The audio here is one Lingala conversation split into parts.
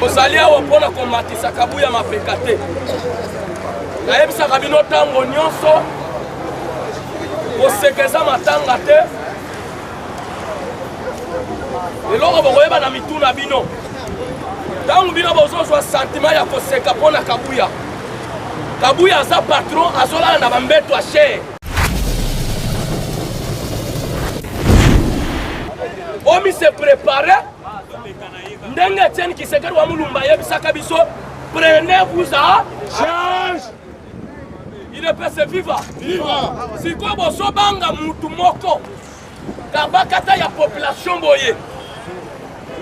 Ozali awa mpo na komatisa kabuya mapeka te. Nayebisaka bino ntango nyonso, koseka eza matanga te. Eloko bokoyeba na mitu na bino, ntango bino bozozwa sentiment ya koseka mpo na kabuya, Kabuya aza patron, azolala na bambeto ya chere. Omi se prepare ndenge Etienne Kisekedi wa Mulumba ayebisaka biso, prenez vous à charge. Udps viva. Sikoyo bozobanga mutu moko kabakata ya population boye.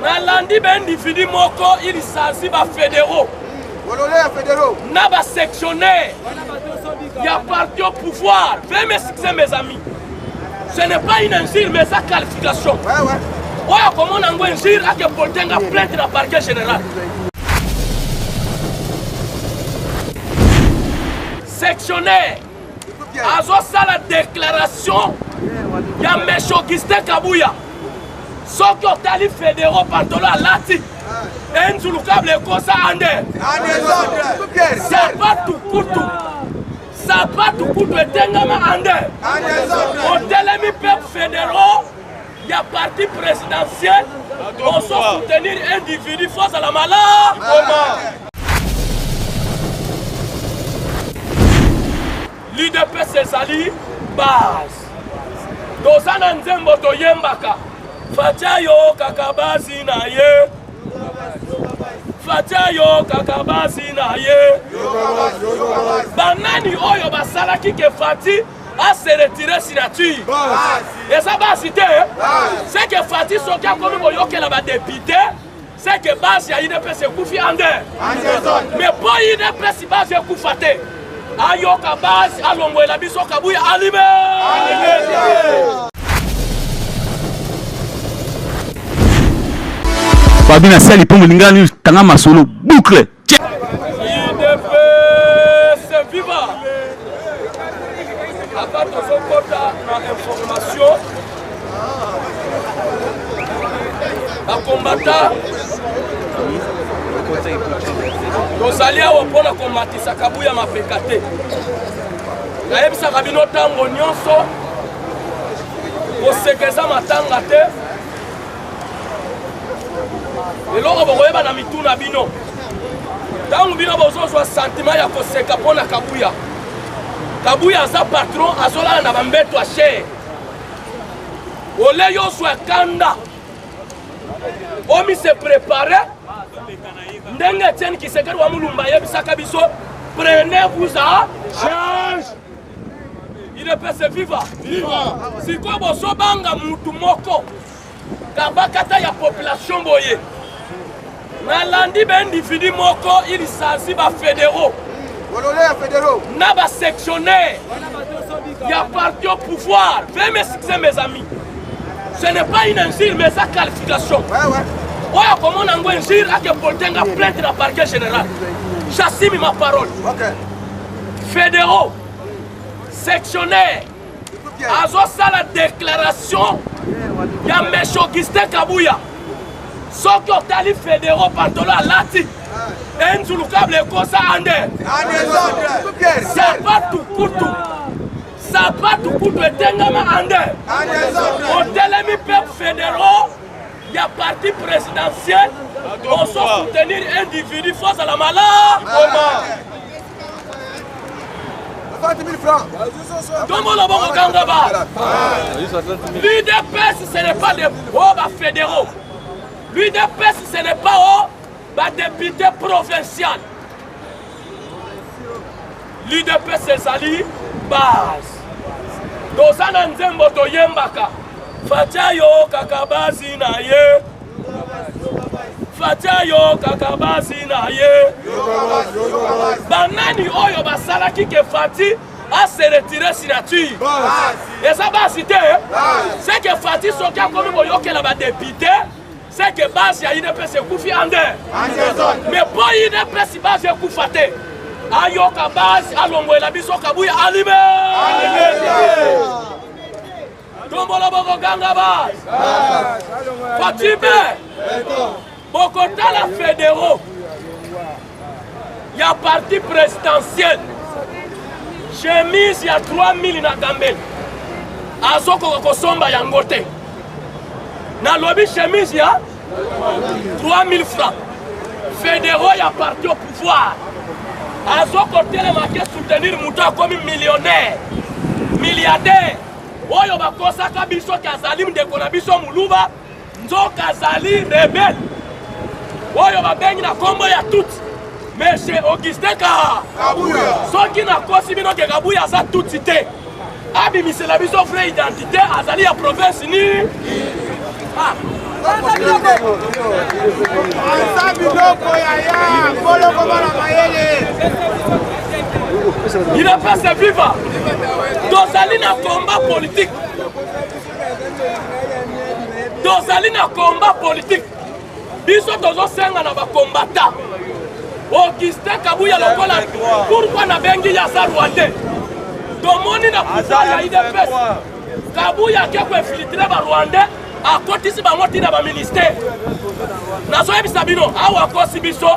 Nalandi ba individu moko, il s'agit ba fédéraux na ba sectionnaire ya parti au pouvoir. Veuillez m'excuser mes amis, ce n'est pas une injure mais sa qualification. Oyo akomona yango injure ake porte nga plainte na parquet général. Sectionnaire azosala déclaration ya Monsieur Augustin Kabuya. Soki otali fédéraux pantolo alati enzulukable ekosa ande sapatu kutu, sapatu kutu etengama ande otelemi mpe fédéraux ya parti présidentiel ozo soutenir individu fo azala malamu. L'UDPS ezali base. Toza na nzembo toyembaka Fatshi ayokaka basi na ye, Fatshi ayokaka basi na ye. Banani oyo basalaki ke Fatshi a se retirer signature? Eza basi te. C'est que Fatshi soki akomi koyokela ba député, c'est que base ya UDPS ekufi ande. Mais po UDPS base ekufa te, ayoka base alongwela biso Kabuya alime. Fabi na sali po moninga ni tanga masolo boucle. UDPS viva. Ata tozokota na information bakombata, tozali awa mpo na komatisa kabuya mapeka te. Nayebisaka bino ntango nyonso, koseka eza matanga te. Eloko bokoyeba na mitu na bino, ntango bino bozozwa sentiment ya koseka mpo na Kabuya, Kabuya aza patron, azolala na bambeto ya chere. Ole yozwa kanda, omi se prepare ndenge Etienne Kisekedi wa Mulumba ayebisaka biso, prenez vous à charge. UDPS viva. Sikoyo bozobanga mutu moko kabakata ya population boye. Nalandi ba individu moko, il s'agit ba fédéraux na ba sectionnaire ya parti au pouvoir. Veuillez m'excuser mes amis, ce n'est pas une injure mais sa qualification. Oyo akomona yango injure ake porte nga plainte na parquet général. J'assume ma parole. Fédéraux sectionnaire azosala déclaration ya Monsieur Augustin Kabuya. Soki otali fédéraux pantolo alati enzulukable ekosa ande sapatu kutu, sapatu kutu etengama ande otelemi mpe fédéraux ya parti présidentiel ozo soutenir individu fo azala malamu. Tombola bongo ganga ba. L'UDPS ce n'est pas des oh ba fédéraux. L'UDPS ce n'est pas oh ba député provincial. L'UDPS ezali base. Toza na nzembo toyembaka Fatshi ayokaka basi na ye, Fatshi ayokaka basi na ye. Banani oyo basalaki ke Fatshi a se retirer signature? Eza basi te. C'est que Fatshi soki akomi koyokela ba député, c'est que base ya UDPS ekufi ande. Mais po UDPS base ekufa te, ayoka base alongwela biso Kabuya alime. Tombola boko ganga base. Fatshi be. Bokotala federaux ya parti presidentiel chemise ya 3000 na gambeli azokoka kosomba yango te. Nalobi chemise ya 3000 francs. Federaux ya parti au pouvoir azokotelema ke soutenir moto akomi millionnaire milliardaire oyo bakosaka biso ke azali ndeko na biso moluba. Nzoka azali rebelle oyo babengi na kombo ya Tutsi. Monsieur Augustin Ka Kabuya. Soki nakosi bino ke Kabuya aza Tutsi te, abimisela biso vraie identité, azali ya province ni ah. Aza biloko yaya, boloko bana mayele. Udps viva! Tozali na combat politique. Tozali na combat politique. Biso tozosenga na bakombata Augustin Kabuya lokola pourquoi nabengi ye aza rwandais. Tomoni na pouvoir ya UDPS Kabuya ake koinfiltre ba rwandais, akotisi bango ntina ba ministère. Nazoyebisa bino awa akosi biso,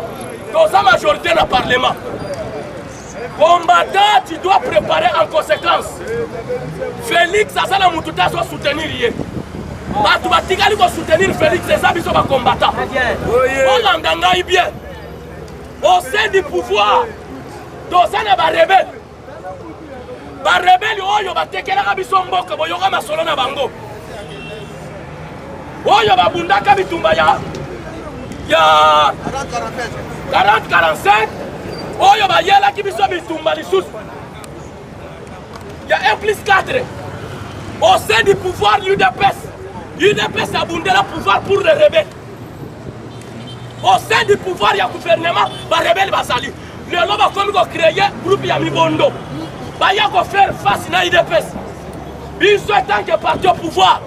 toza majorité na parlement. Combattant, tu dois préparer en conséquence. Félix aza na mutu te azo soutenir ye. Bato batikali ko soutenir Félix eza biso ba combattant. Bolanda ngai bien. Au sein du pouvoir, toza na ba rebelles. Ba rebelles oyo batekelaka biso mboka, boyoka masolo na bango. Oyo babundaka bitumba ya ya 40-45, oyo bayelaki biso bitumba lisusu ya 1 plus 4 au sein du pouvoir l'UDPS. UDPS abundela pouvoir pour les rebelles. Au sein du pouvoir ya gouvernement, ba rebelles bazali. Lelo bakomi ko créer groupe ya mibondo. Baya ko faire face na UDPS. Biso en tant que parti au pouvoir,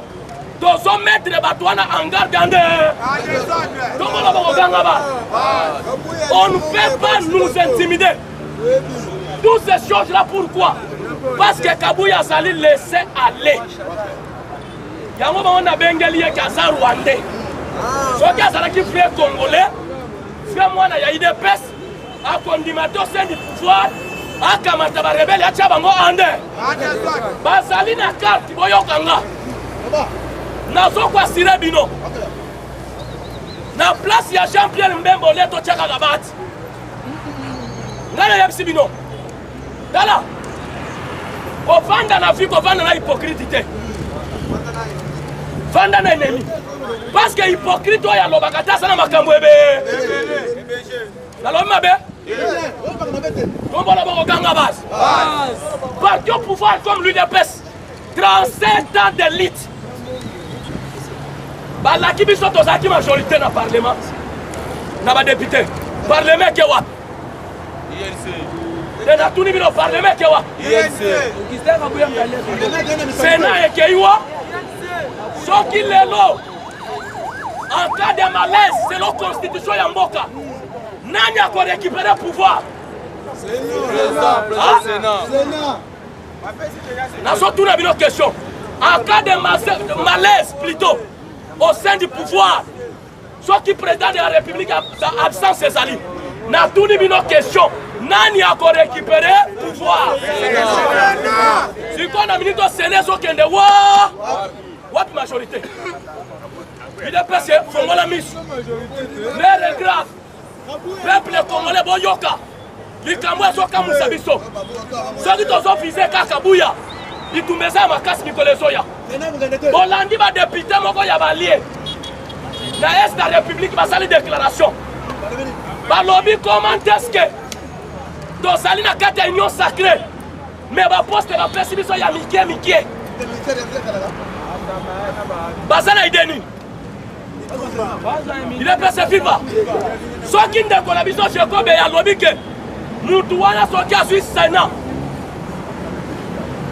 tozo mettre bato wana en garde en deux. Tomona bakoganga ba. On ne peut pas nous intimider. Toutes ces choses-là, pourquoi? Parce que Kabuya azali laissé aller. Yango bango nabengeli ye ke aza rwandais. Soki azalaki vrai congolais, vrai mwana ya UDPS, akondima te au sein du pouvoir akamata ba rebelle atia bango ande. Bazali na carte, boyoka nga. Nazokoasire bino. Na place ya Jean-Pierre Mbemba olie totiaka kabati. Ngai nayebisi bino. Tala. Kovanda na vie, kovanda na hypocrite te. Vanda na ennemi. Parce que hypocrite oyo alobaka te aza na makambo ebe. Nalobi mabe? Kombola bokoganga base. Parti au pouvoir comme l'UDPS, 37 ans d'élite. Balaki biso tozalaki majorité na parlement. Na ba député. Parlement ke wapi? Te natuni bino parlement ke wapi? Sénat ekei wa? Soki lelo en cas de malaise selon constitution ya mboka, nani ako récupérer pouvoir? Nazotuna bino question. En cas de malaise plutôt au sein du pouvoir, soki président de la République absence ezali, natuni bino question, nani ako récupérer pouvoir? Sikoyo na minute oyo Sénat ezokende wa wapi majorité? UDPS fongola miso. L'heure est grave. Peuple congolais boyoka. Likambo ezokamwisa biso. Soki tozovise kaka Buya, bitumba eza ya makasi mikolo ezoya. Bolandi ba député moko ya balie na Est ya République basali déclaration. Balobi comment est-ce que tozali na kati ya union sacrée, mais ba poste bapesi biso ya mike mike. Baza na idée nini? UDPS viva. Soki ndeko na biso Jacob alobi ke mutu wana soki azwi Sénat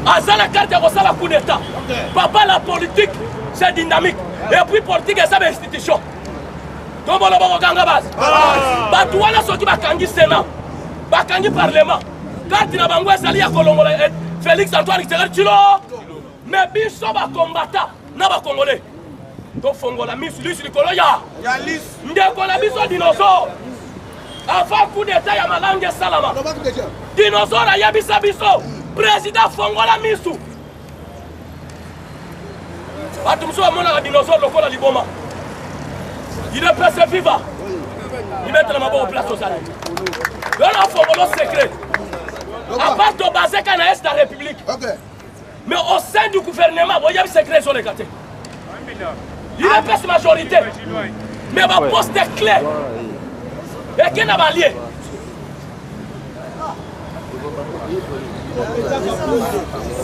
aza na carte ya kosala coup d'état. Papa, la politique c'est dynamique et puis politique eza ba institution. Tombolo bokokanga base. Bato wana soki bakangi Sénat, bakangi parlement, carte na bango ezali ya kolongola Félix Antoine Tshisekedi Tshilombo. Mais biso ba combattants na ba Congolais, Tofongola misu lisu likolo ya ndeko na biso dinosaure. Avant coup d'état ya malange esalama, dinosaure ayebisa biso président fongola misu. Bato mosusu bamonaka dinosaure lokola liboma. Udps viva, libetela maboko place ozali. Yo na fongolo secret à part tobase ka na est ya république, mais au sein du gouvernement boyebi secret ezoleka te. Udps majorité, mais baposte clé eke na balie.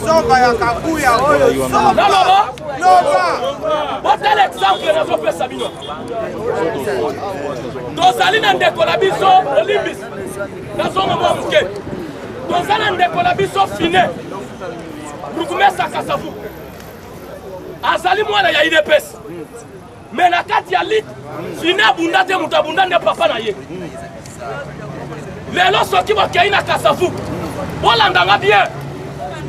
Zoba ya kabuya oyo. Naloba botala exemple nazopesa bino. Tozali na ndeko na biso olimbisi, nazonga mwa moke. Toza na ndeko na biso fine bourgmestre Kasavu, azali mwana ya UDPS, me na kati ya lit fine abunda te, moto abunda nde papa na ye. Lelo soki bokei na Kasavu, bolandanga bien,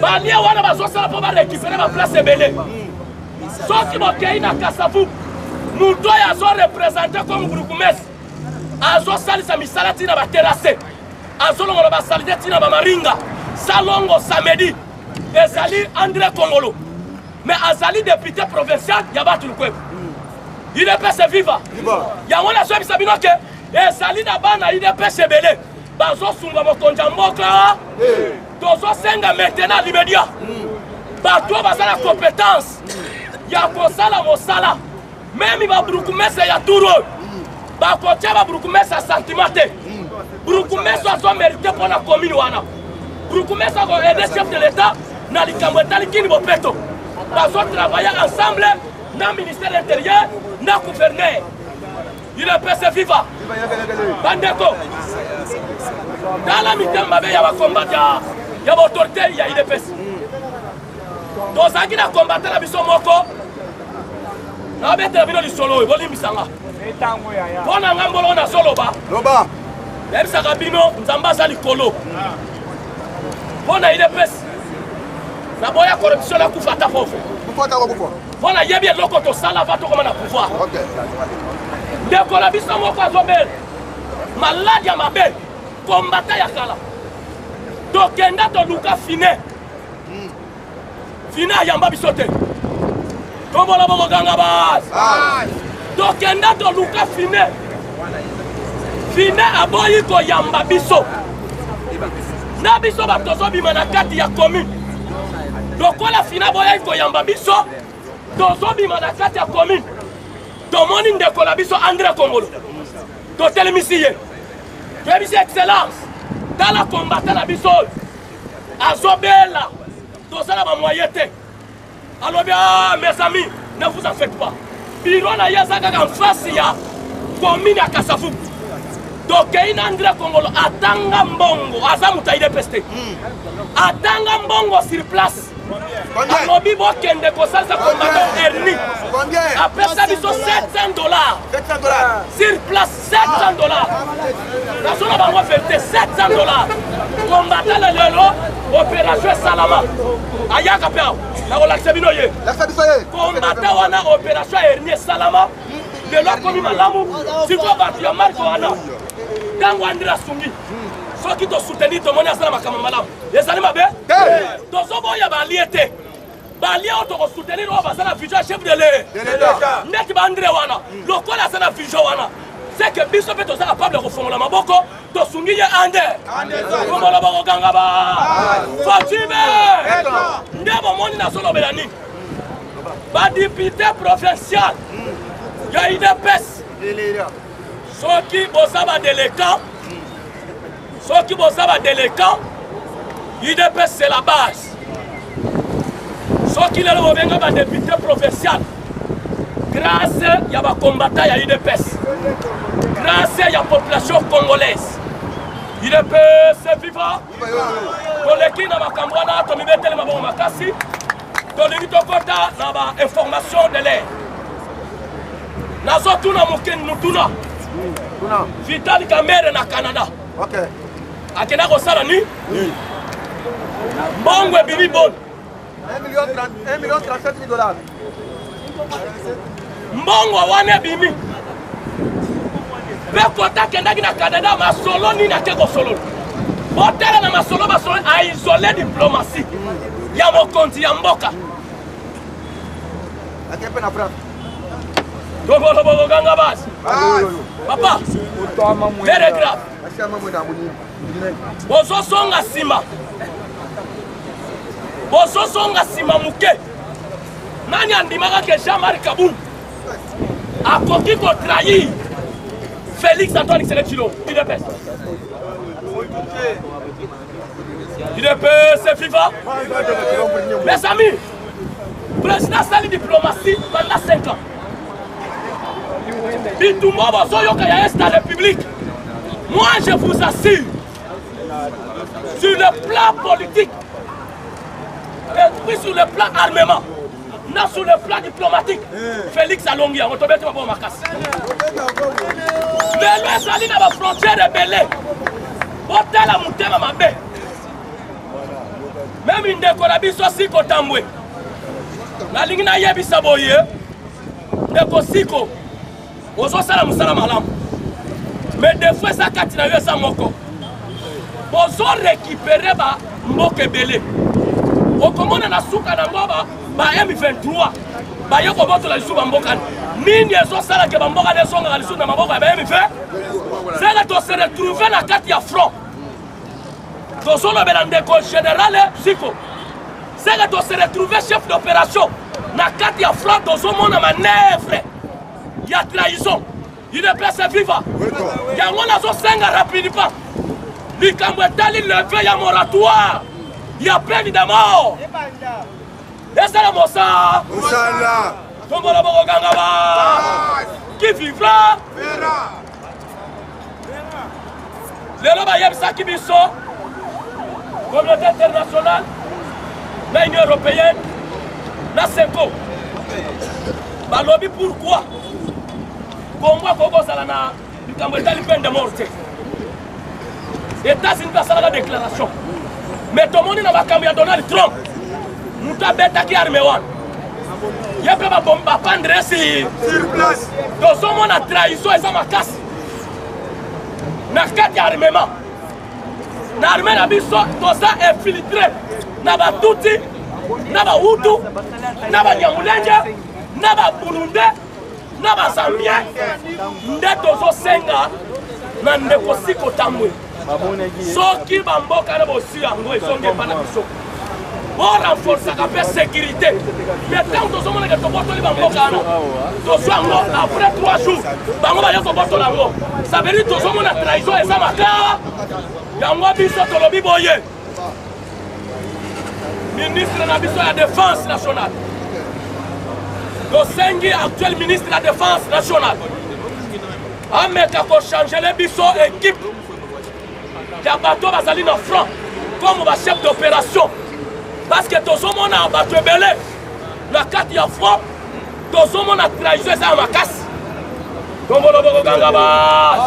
balie wana bazosala mpo barécupere baplace ebele. Soki bokei na Kasavu, moto oyo azorepresente comme bourgmestre azosalisa misala ntina baterase, azolongola basalite ntina bamaringa salongo samedi, ezali André Kongolo, mais azali député provincial ya Batu Lukwebo. UDPS viva! Yango nazoyebisa bino ke ezali na bana UDPS ebele bazosunga mokonzi ya mboka. Tozosenga maintenant l'immédiat, bato oyo baza na compétence ya kosala mosala, meme babourgmestre ya tour oyo, bakotia babourgmestre ya sentiment te. Bourgmestre azomérite mpo na commune wana, bourgmestre akoaide chef de l'état na likambo etali kini bopeto, bazotravaille ensemble na ministère intérieur na gouverneur. UDPS viva! Bandeko, tala mitema mabe ya bakombata ya baautorité ya UDPS. Tozalaki na kombata na biso moko, nabetela bino lisolo oyo, bolimbisanga mpo na nga mbolo nazoloba. Nayebisaka bino Nzambe aza likolo. Mpo na UDPS naboya corruption, nakufa ata pauvre, mpo nayebi eloko tosala va tokoma na pouvoir. Ndeko na biso moko azobela maladi ya mabe, kombata ya kala, tokenda toluka fine fine ayamba biso te. Tombola bokoganga basi. Tokenda toluka fine fine aboyi koyamba biso. Na biso bato tozobima na kati ya commune, lokola fine aboyaki koyamba biso, tozobima na kati ya commune, tomoni ndeko na biso André Kongolo, totelemisi ye, toyebisi excellence, tala kombata na biso oyo azobela, tozala bamoye te. Alobi: ah, mes amis, ne vous en faites pas, biro na ye aza kaka en face ya commune ya Kasavubu. Tokei na André Kongolo, atanga mbongo, aza moto ya UDPS te, atanga mbongo sur place, alobi bokende kosalisa combattant hernie. Apesa biso 700 $ sur place, 700 $. Nazona bango vérité, 700 $. Combattant na lelo opération esalama, ayaka mpe awa, nakolakisa bino ye. Combattant wana, opération ya hernie esalama, lelo akomi malamu. Sikoyo bato ya marke wana, ntango André asungi, soki tosoutenir, tomoni asala makambo malamu, ezali mabe? Tozoboya balie te. Balie oyo tokosoutenir, oyo baza na vision ya chef de l'état, ndeti baandré wana, lokola aza na vision wana, c'est que biso mpe toza capable ya kofongola maboko, tosungi ye. Ande kombola bakokanga ba Fatime nde bomoni. Nazolobela nini? Badéputé provincial ya UDPS, soki boza badélinquant, soki boza badélinquant, UDPS c'est la base. Soki lelo bobenga badéputé provincial, grâce ya bacombattant ya UDPS, grâce ya population congolaise. UDPS viva! Toleki na makambo wana, tomibeteli mabongo makasi. Tolingi tokɔta na bainformation de l'air. Nazotuna moke motuna: Vital Kamerhe na Canada akenda kosala ni mbongo ebimi boni? 1 million 37 000 dollars. Mbongo wana ebimi mpe kota akendaki na Canada, masolo nini ake kosolola? Botala na masolo basolo aisole diplomatie ya mokonzi ya mboka. Tokolobo kokanga basi papa, très grave. Bozozonga nsima, bozozonga nsima moke. Nani andimaka ke Jean-Marc Kabund akoki kotrahir Félix Antoine Tshisekedi Tshilombo? UDPS, UDPS viva! Mes amis, président asali diplomatie pendant 5 ans. Bitumba bozoyoka ya Est ya République, moi je vous assure, sur le plan politique et puis sur le plan armement na sur le plan diplomatique, Félix alongi yango. Tobeti maboko makasi. Lelo ezali na bafrontière ebele. Botala motema mabe. Même ndeko na biso Siko Tambwe, nalingi nayebisa boye: ndeko Siko, ozosala mosala malamu, mais défaut eza kati na yo, eza moko: bozorécupérer bamboka ebele. Okomona na suka nango ba M23 baye kobotola lisusu bamboka. Nini ezosalaka bamboka nde ezongaka lisusu na maboko ya ba M20? Seke tose retrouve na kati ya front. Tozolobela ndeko général Siko, seke tose retrouve chef d'opération na kati ya front. Tozomona manœuvre ya trahison. UDPS viva! Yango nazosenga rapidement, likambo etali levée ya moratoire ya peine de mort esala mosala. Tombola bokokanga ba qui vivra. Lelo bayebisaki biso, communauté internationale na Union européenne na CENCO balobi pourquoi Kongo akoki kozala na likambo etali peine de mort te. États-Unis mpe asalaka déclaration, mais tomoni na makambo ya Donald Trump, moto abetaki arme wana, ye mpe bapendre esi. Tozomona trahison eza makasi na kati ya armement, na arme na biso. Toza infiltré na Batutsi, na Bahutu, na Banyamulenge, na Baburundais, na Bazambien. Nde tozosenga na ndeko Siko Tambwe, soki bamboka na bosi yango ezongi epa na biso, borenforçaka mpe sécurité. Mais ntango tozomonaka tobotoli bamboka wana, tozwa yango, après 3 jours bango baye kobotola yango, ça veut dire tozomona trahison eza maka. Yango biso tolobi boye: ministre na biso ya Défense nationale, tosengi actuel ministre ya Défense nationale ameka kochanger biso équipe ya bato bazali na front comme bachef d'opération, parce que tozomona bato ebele na kati ya front, tozomona trahison eza ya makasi. Tombolo bokokanga base.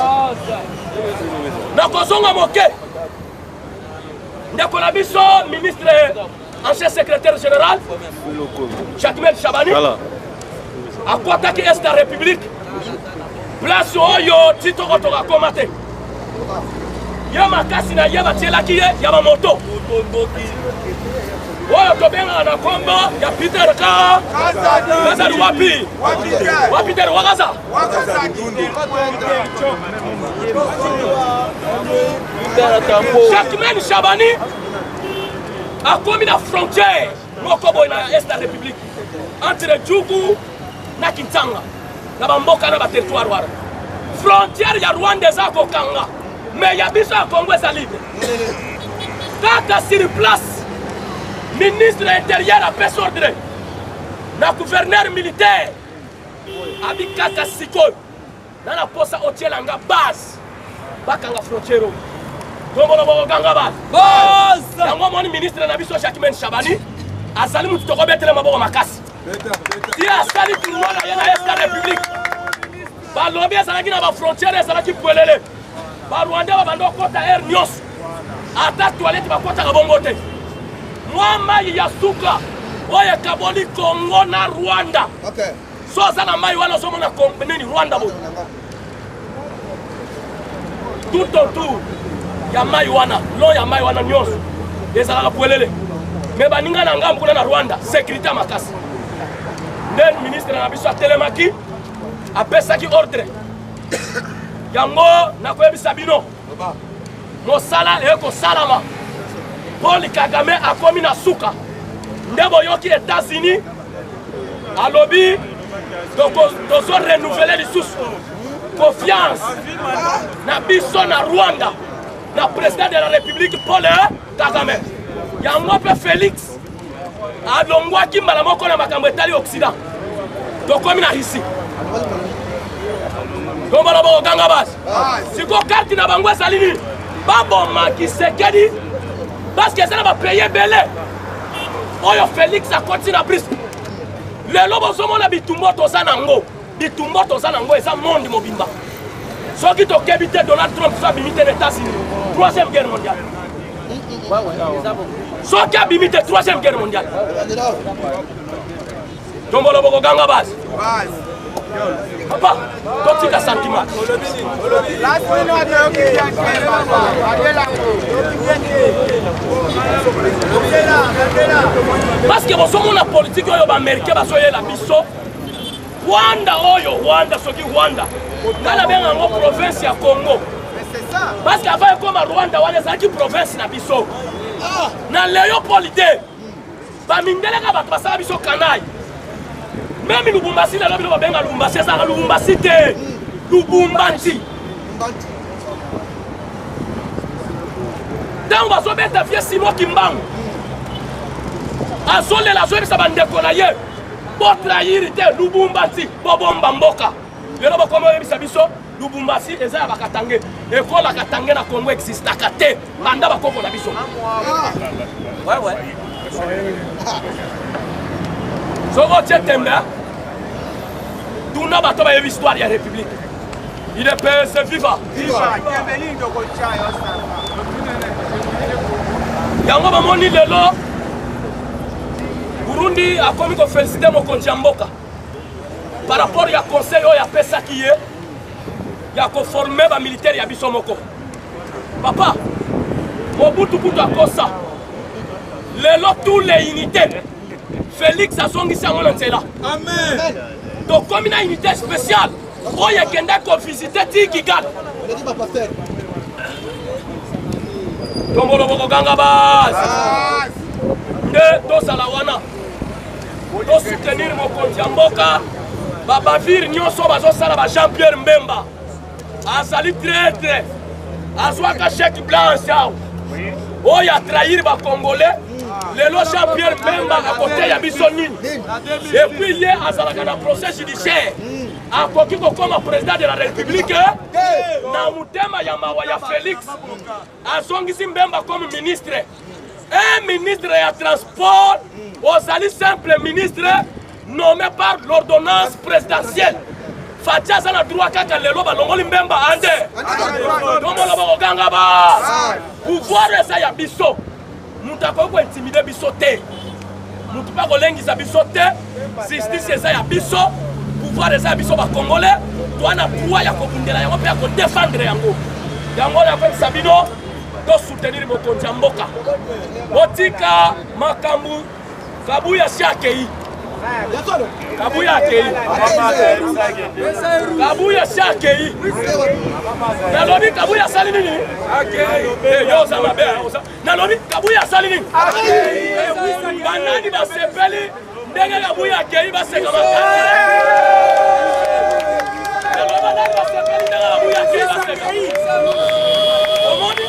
Nakozonga moke, ndeko na biso ministre ancien secrétaire général Jacquemain Shabani akwataki Est ya République, place oyo ti tokotoka akoma te. Ye makasi na ye batielaki ye ya bamoto oyo tobengaka na kombo ya Peter ka Kazali. Wapi wa Peter Wakaza? Jacquemain Shabani akomi na frontière moko boye na Est ya République, entre Djugu na Kintsanga, na bamboka na baterritoire wana. Frontière ya Rwanda eza kokanga, mais ya biso ya Congo eza libre. Kaka sur place, ministre intérieur apesi ordre na gouverneur militaire, abi kaka sikoyo na posa otielanga base, bakanga frontière oyo. Tombolo bokokanga base. Yango omoni ministre na biso Jacquemain Shabani azali mutu tokobetela maboko makasi. Ti asali tournoi na ye na Est ya République, balobi ezalaki na bafrontière, ezalaki pwelele. Barwandais babanda okota aire nyonso, ata toilette bakotaka bongo te. Mwa mai ya suka oyo ekaboli Congo na Rwanda. So oza na mai wana ozomona nini Rwanda boye. Tout autour ya mai wana, long ya mai wana nyonso ezalaka pwelele. Me baninga na ngambo kuna na Rwanda, sécurité ya makasi. Nde ministre na biso atelemaki, apesaki ordre. Yango nakoyebisa bino, mosala ekosalama. Paul Kagame akomi na suka. Nde boyoki États-Unis alobi tozo renouveler lisusu confiance na biso na Rwanda na président de la République Paul Kagame. Yango mpe Félix alongwaki mbala moko na makambo etali Occident, tokomi na Russie. Tombala bokoganga basi siko karte na bango ezali nini? Baboma Kisekedi parce que eza na bapays ebele oyo Félix akoti na brisque. Lelo bozomona bitumba toza nango, bitumba toza nango eza monde mobimba. Soki tokebi te, Donald Trump so abimi te na États-Unis, troisième guerre mondiale. Soki abimi te, troisième guerre mondiale. Tombolo bokoganga basi. Papa, totika sentiment. Parce que bozomona politique oyo ba-américain bazoyela biso. Rwanda oyo, Rwanda soki Rwanda. Nga nabenga yango province ya Congo. Parce que avant ekoma Rwanda wana ezalaki province na biso. Na Léopold te. Bamindeleka bato basala biso kanayi. Meme Lubumbashi lelo bino babenga Lubumbashi ezalaka Lubumbashi te. Lubumbashi. Ntango bazobeta vie Simon Kimbangu azolela, azoyebisa bandeko na ye botrahir te Lubumbashi, bobomba mboka. Lelo bokomi oyebisa biso Lubumbashi eza ya bakatange. Ekola katange na Congo existaka te banda bakoko na biso. Ouais, ouais. Soki otie tembe, tuna bato bayebi histoire ya République. UDPS viva! Yango bamoni lelo Burundi akomi kofelicite mokonzi ya mboka par rapport ya conseil oyo apesaki ye ya koforme bamilitaire ya biso moko. Papa Mobutu kutu akosa lelo tous les unités Félix azongisi yango na nzela. Amen. Tokomi na unité spéciale oyo ekendaki kovisite ti Kigali. Tombolo bokoganga basi nde tozala wana tosoutenir mokonzi ya mboka. Babavire nyonso bazosala ba Jean Pierre Mbemba azali traître, azwaka chèque blanche awa oyo atrahir bacongolais. Lelo Jean Pierre Mbemba akoteya biso nini? Et puis ye azalaka na procès judiciaire, akoki kokoma président de la République? Na motema ya mawa ya Félix, azongisi Mbemba comme ministre. Un ministre ya transport, ozali simple ministre nommé par l'ordonnance présidentielle. Fatshi aza na droit kaka lelo balongoli Mbemba ande. Tomona bakoganga ba pouvoir eza ya biso. Moto akoki kointimide biso te, moto mpe akolengisa biso te. Justice eza ya biso, pouvoir eza ya biso bacongolais. Toa na droit ya kobundela yango mpe ya kodefendre yango. Yango nakoyebisa bino, tosoutenir mokonzi ya mboka. Botika makambo Kabuya si akei. Kabuya akei. Kabuya si akei. Nalobi Kabuya asali nini? Akei. Yo oza mabe. Nalobi Kabuya asali nini? Akei. Banani basepeli ndenge Kabuya akei baseka makasi. Nalobi banani basepeli ndenge Kabuya akei baseka. Omoni?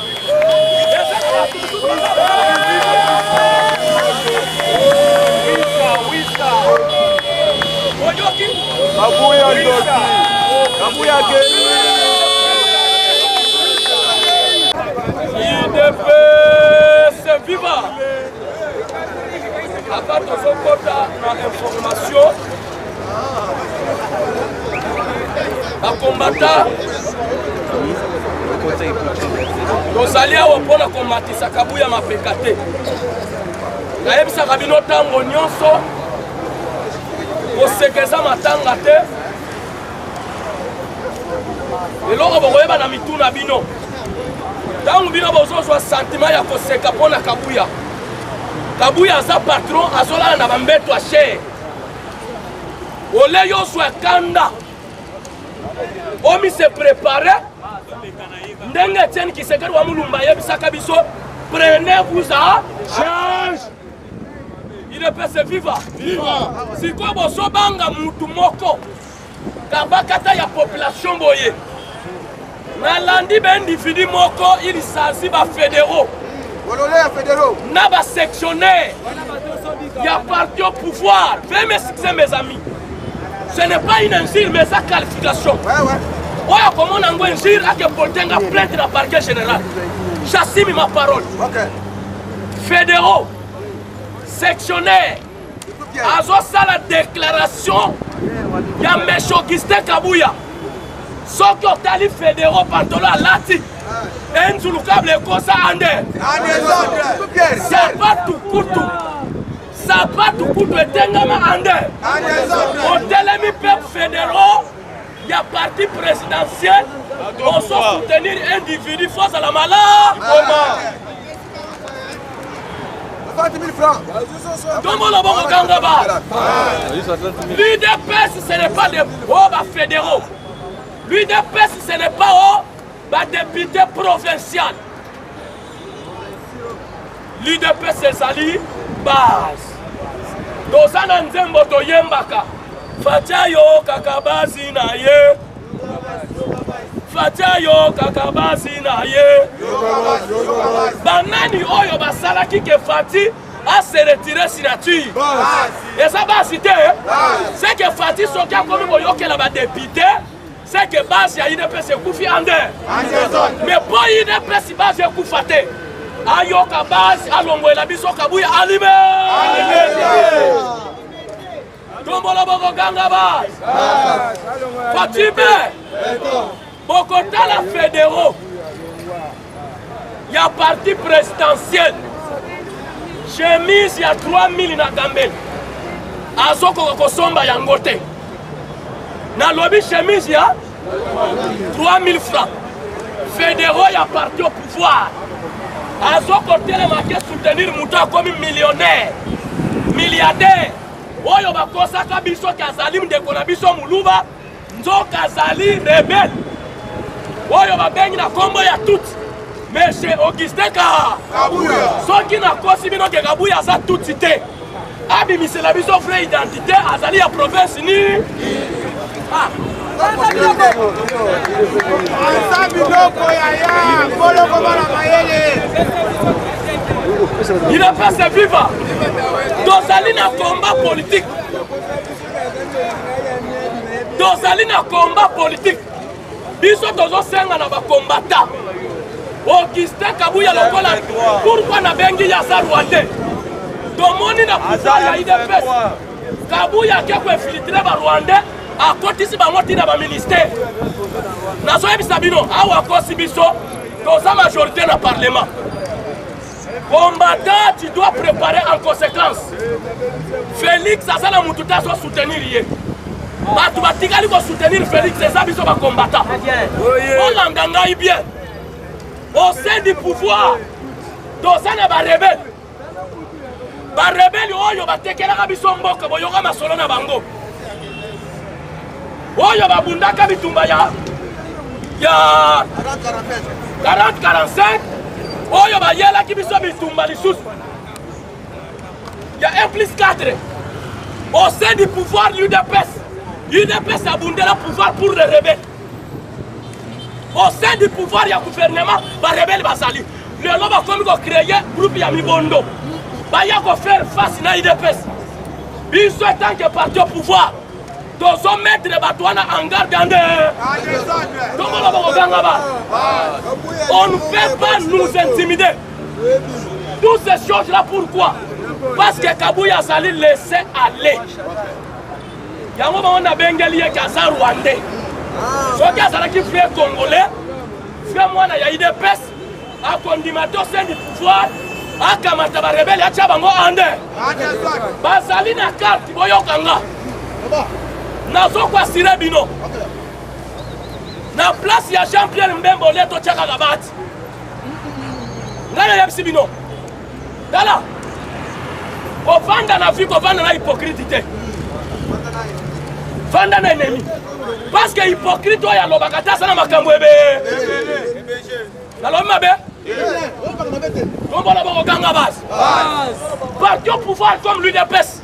Eza na bato mosusu baza. Oyoki? Kabuya ndoki. Kabuya akei. UDPS viva! Ata tozokota na information bakombata tozali awa mpona komatisa Kabuya mapeka te. Nayebisaka bino ntango nyonso. Koseka eza matanga te. Eloko bokoyeba na mitu na bino, ntango bino bozozwa sentiment ya koseka mpo na Kabuya, Kabuya aza patron, azolala na bambeto ya chere. Ole yozwa kanda, omi se prepare ndenge Etienne Kisekedi wa Mulumba ayebisaka biso, prenez vous à charge. Udps viva! Sikoyo bozobanga mutu moko kabakata ya population boye. Nalandi ba individu moko, il s'agit ba fédéraux na ba sectionnaire ya parti au pouvoir. Veuillez m'excuser mes amis, ce n'est pas une injure mais sa qualification. Oyo akomona yango injure ake porte nga plainte na parquet général. J'assume ma parole. Okay. Fédéraux, sectionnaire azosala déclaration ya Monsieur Augustin Kabuya. Soki otali fédéraux pantolo alati enzulukable ekosa ande sapatu kutu, sapatu kutu etengama ande otelemi mpe fédéraux ya parti présidentiel ozo soutenir individu fo azala mala tombolo bokokanga ba l'UDPS, ce n'est pas des oh ba fédéraux. L'UDPS, ce n'est pas oh ba député provincial. L'UDPS ezali base. Toza na nzembo toyembaka, Fatia yo kaka basi na ye, Fatia yo kaka basi na ye. Banani oyo basalaki ke Fati ase retire signature? Eza basi te. C'est que Fati soki akomi koyokela badepute, c'est que base ya UDPS ekufi ande. Mais po UDPS base ekufa te, ayoka base, alongwela biso Kabuya alime. Tombola bokoganga base Fatibe bokotala fédéraux ya parti présidentiel, chemise ya 3000 na gambeli azokoka kosomba yango te. Nalobi chemise ya 3000 francs, fédéraux ya parti au pouvoir azokotelema ke soutenir moto akomi millionnaire, milliardaire, oyo bakosaka biso ke azali ndeko na biso moluba, nzoka azali rebelle oyo babengi na kombo ya tutsi, Monsieur Augustin Ka Soki nakosi bino ke Kabuya aza tutsi te, abimisela biso vraie identité, azali ya province ni. Aza biloko yaya boloko bana mayele. UDPS viva! Tozali na combat politique, tozali na combat politique. Biso tozosenga na bakombata Augustin Kabuya lokola pourquoi nabengi ye aza rwandais. Tomoni na pouvoir ya UDPS, Kabuya ake koinfiltre barwandais, akotisi bango ntina baministère. Nazoyebisa bino awa, akosi biso, toza majorité na parlement. Combattant, tu dois préparer en conséquence. Félix aza na mutu te azosoutenir ye. Bato batikali kosoutenir Félix eza biso bacombattant. Olanda ngai bien, au sein du pouvoir toza na barebele, barebele oyo batekelaka biso mboka, boyoka masolo na bango, oyo babundaka bitumba ya 40 45, oyo bayelaki biso bitumba lisusu ya 1 plus 4. Au sein du pouvoir, l'UDPS, l'UDPS abundela pouvoir pour les rebelles. Au sein du pouvoir ya gouvernement, barebele bazali. Lelo bakomi kocréer groupe ya mibondo, baya kofaire face na UDPS. Biso tant que parti au pouvoir, tozomettre bato wana en garde ande tomona bakoganga ba. On ne peut pas nous intimider, toutes ces choses là. Pourquoi? Parce que Kabuya azali laisser aller. Yango bango nabengeli ye ke aza rwandais. Soki azalaki vrai congolais, vrai mwana ya UDPS, akondima to sein du pouvoir akamata barebele, atya bango ande. Bazali na carte, boyoka nga. Nazokoasire bino na place ya Jean Pierre Mbemba olie totya kaka bati. Ngai nayebisi bino, tala, kovanda na vie, kovanda na hypocrite te, vanda na ennemi, parce que hypocrite oyo alobaka te aza na makambo ebe. Nalobi mabe? Tombola bokoganga base. Parti au pouvoir comme l'UDPS,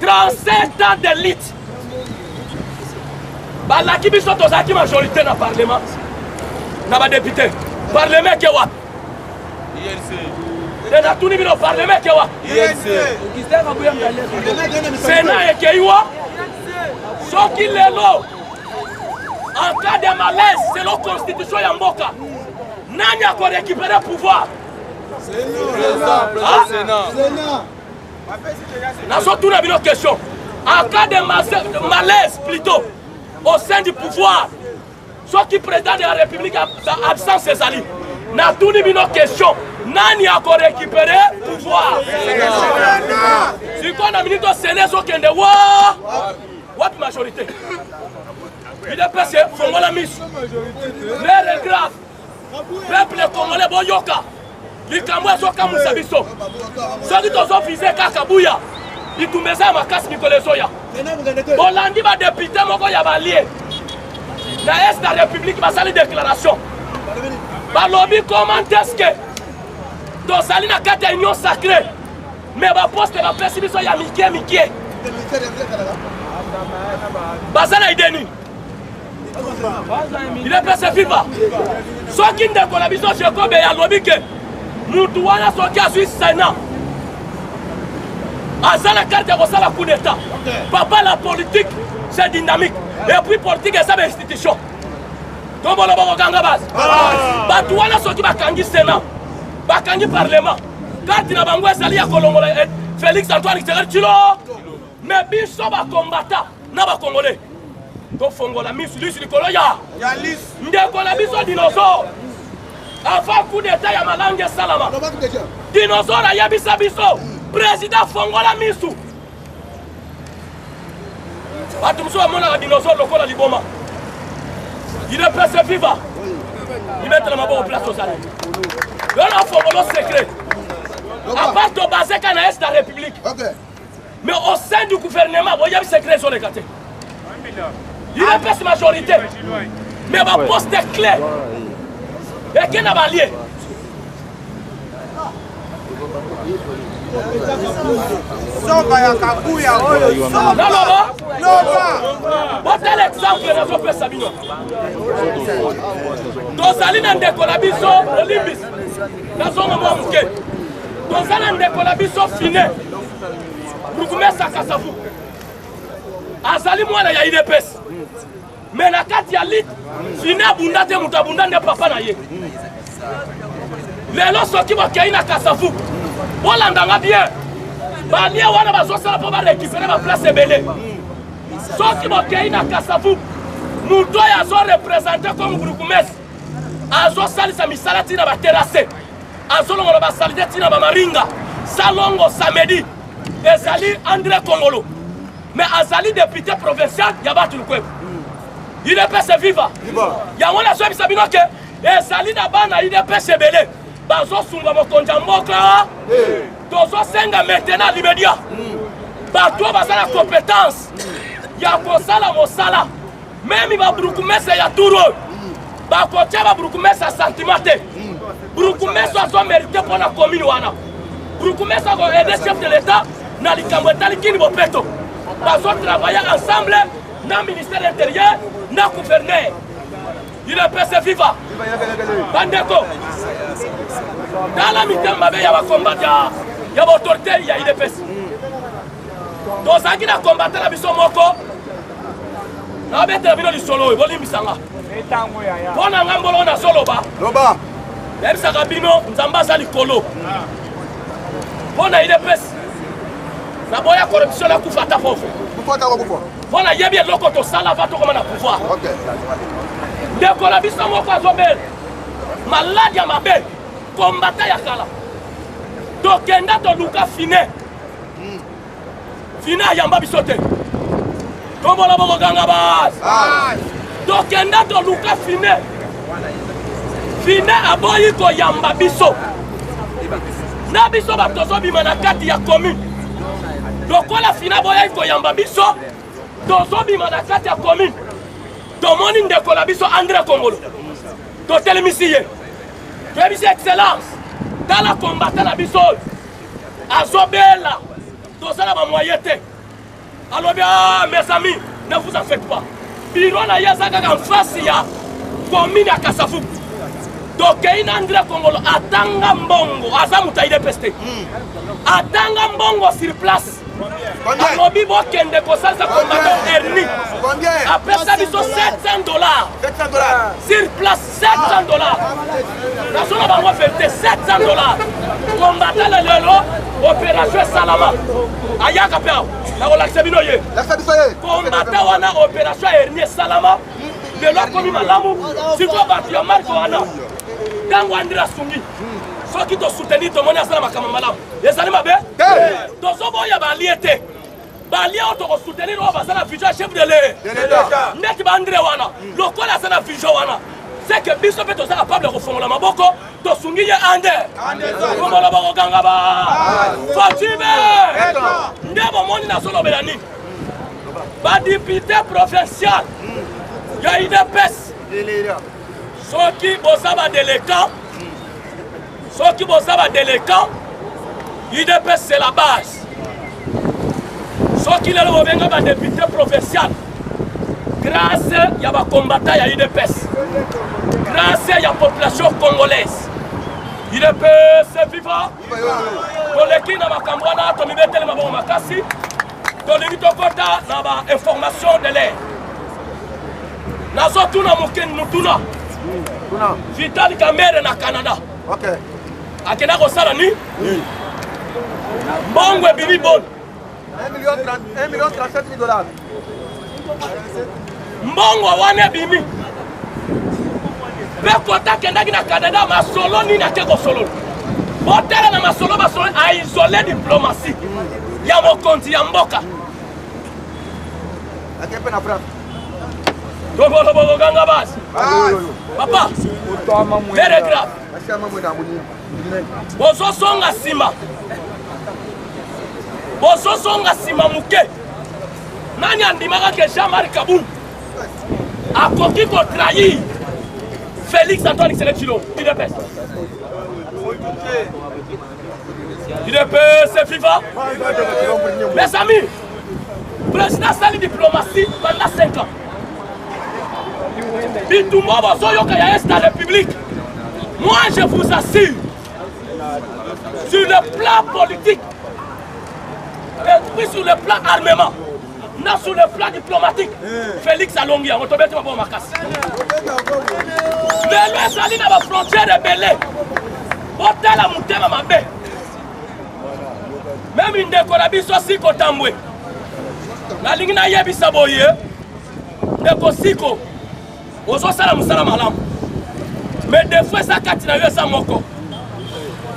37 ans de lutte, balaki biso tozalaki majorité na parlement na badepute. Parlement eke wapi? Te, natuni bino, parlement eke wapi? Sénat ekei wa? Soki lelo en cas de malaise, selon constitution ya mboka, nani akorécupérer pouvoir? Nazotuna bino question. En cas de malaise plutôt au sein du pouvoir, soki président de la République absence ezali, natuni bino question, nani akorécupérer pouvoir? Sikoyo na minute Sénat ezokende wa wapi? Majorité UDPS, fongola miso, l'heure est grave. Peuple congolais, boyoka likambo ezokamwisa biso. Soki tozovize kaka buya, bitumba eza ya makasi mikolo ezoya. Bolandi badepute moko ya balie na est ya République basali déclaration, balobi comment est-ce que tozali na kati ya Union sacrée, mais baposte bapesi biso ya mike mike? Baza na idée nini? UDPS viva! Soki ndeko na biso Jacob alobi ke mutu wana soki azwi Sénat aza na carte ya kosala coup d'état, papa, la politique c'est dynamique, et puis politique eza bainstitution. Tombolo bokokanga base. Bato wana soki bakangi Sénat, bakangi parlement, carte na bango ezali ya kolongola Félix Antoine Tshisekedi Tshilo. Mais biso bakombata na bakongolais, tofongola misu, lisu likolo ya ndeko na biso dinosaure. Avant coup d'état ya malange esalama, dinosaure ayebisa biso: président, fongola misu. Bato mosusu bamonaka dinosaure lokola liboma. UDPS viva! Libetela maboko place ozali. Yo na fongolo secret, à part tobase ka na est ya République, mais au sein du gouvernement, boyebi secret ezoleka te. UDPS majorité, mais baposte clé eke na balie. Zoba ya Kabuya oyo. Naloba, botala exemple nazopesa bino. Tozali na ndeko na biso, olimbisi, nazonga mwa moke, toza na ndeko na biso Fine, bourgmestre Kasavu, azali mwana ya UDPS, mais na kati ya lutte Fine abunda te, moto abunda nde papa na ye. Lelo soki bokei na Kasavu, bolandanga bien, balie wana bazosala mpo barécupérer baplace ebele. Soki bokei na Kasavu, moto oyo azoreprésenter comme bourgmestre azosalisa misala ntina baterrasse, azolongola basalite ntina bamaringa salongo samedi, ezali André Kongolo, mais azali député provincial ya Batu Lukwebo. UDPS viva! Yango nazoyebisa bino ke ezali na bana UDPS ebele bazosunga mokonzi ya mboka. Tozosenga maintenant l'immédiat, bato oyo baza na compétence ya kosala mosala, même babourgmestre ya tour oyo, bakotia babourgmestre ya sentiment te. Bourgmestre azomérite mpo na commune wana, bourgmestre akoaider chef de l'État na likambo etali kini bopeto, bazotravailler ensemble na ministère intérieur na gouverneur. UDPS viva! Bandeko, tala mitema mabe ya bakombata ya baautorité ya UDPS. Tozalaki na kombata na biso moko, nabetela bino lisolo oyo, bolimbisanga mpo na nga mbolo nazoloba. Nayebisaka bino, Nzambe aza likolo. Mpo na UDPS, naboya corruption, nakufa ata pauvre, mpo nayebi eloko tosala va tokoma na pouvoir. Ndeko na biso moko azobela maladi ya mabe, kombata ya kala, tokenda toluka Fine. Fine ayamba biso te. Tombola bokokanga basi. Tokenda toluka fine. Fine aboyi koyamba biso. Na biso bato tozobima na kati ya commune. Lokola fine aboyaki koyamba biso, tozobima na kati ya commune. Tomoni ndeko na biso Andre Kongolo. Totelemisi ye. Toyebisi excellence, tala combattant na biso oyo azobela, toza na ba moyen te. Alobi ah mes amis, ne vous en faites pas. Bureau na ye aza kaka en face ya commune ya Kasavubu. Tokei na Andre Kongolo atanga mbongo, aza moto ya UDPS te. Atanga mbongo sur place. Alobi bokende kosalisa combattant Ernie. Apesa biso 700 dollars. Sur place 700 dollars. Nazola bango verité 700 dollars. Combattant le lelo opération esalama. Ayaka pe awa. Nakolakisa bino ye. Combattant wana opération ya hernie esalama. Lelo akomi malamu. Sikoyo bato ya marke wana ntango Andre asungi soki tosoutenir tomoni asala makambo malamu ezali mabe tozoboya balie te balie oyo tokosoutenir oyo baza na vision ya chef de l'etat ndeti baandre wana lokola aza na vision wana c'est que biso mpe toza capable ya kofongola maboko tosungi ye ande kombola bakokanga ba fatime nde bomoni nazolobela nini badepute provincial ya udps soki boza badeleka Soki boza ba delinquants, UDPS c'est la base. Soki lelo bobenga ba député provincial, grâce ya ba combattants ya UDPS, grâce ya population congolaise, UDPS viva. Toleki na makambo wana, tomibeteli maboko makasi, tolingi tokota na ba information de l'air. Nazotuna motuna Vital Kamerhe na Canada okay. Akenda kosala ni mbongo ebimi boni 1 million 37 000 dollars. Mbongo wana ebimi mpe kota akendaki na Canada masolo nini ake kosolola botala na masolo basolo aisole diplomatie ya mokonzi ya mboka Ake mpe na France. Tokolo bokokanga basi. Papa, very grave. Bozozonga nsima. Bozozonga nsima moke. Nani andimaka ke Jean-Marc Kabund akoki kotrahir Félix Antoine Tshisekedi Tshilombo UDPS? UDPS viva! Mes amis, président asali diplomatie pendant 5 ans. Bitumba bozoyoka ya Est ya République. Moi, je vous assure, sur le plan politique, et puis sur le plan armement, na sur le plan diplomatique, Félix alongi yango tobeti maboko makasi. Lelo ezali na ba frontière ebele. Botala motema mabe. Meme ndeko na biso Siko Tambwe, nalingi nayebisa boye, ndeko Siko, ozosala mosala malamu, mais defo eza kati na yo eza moko,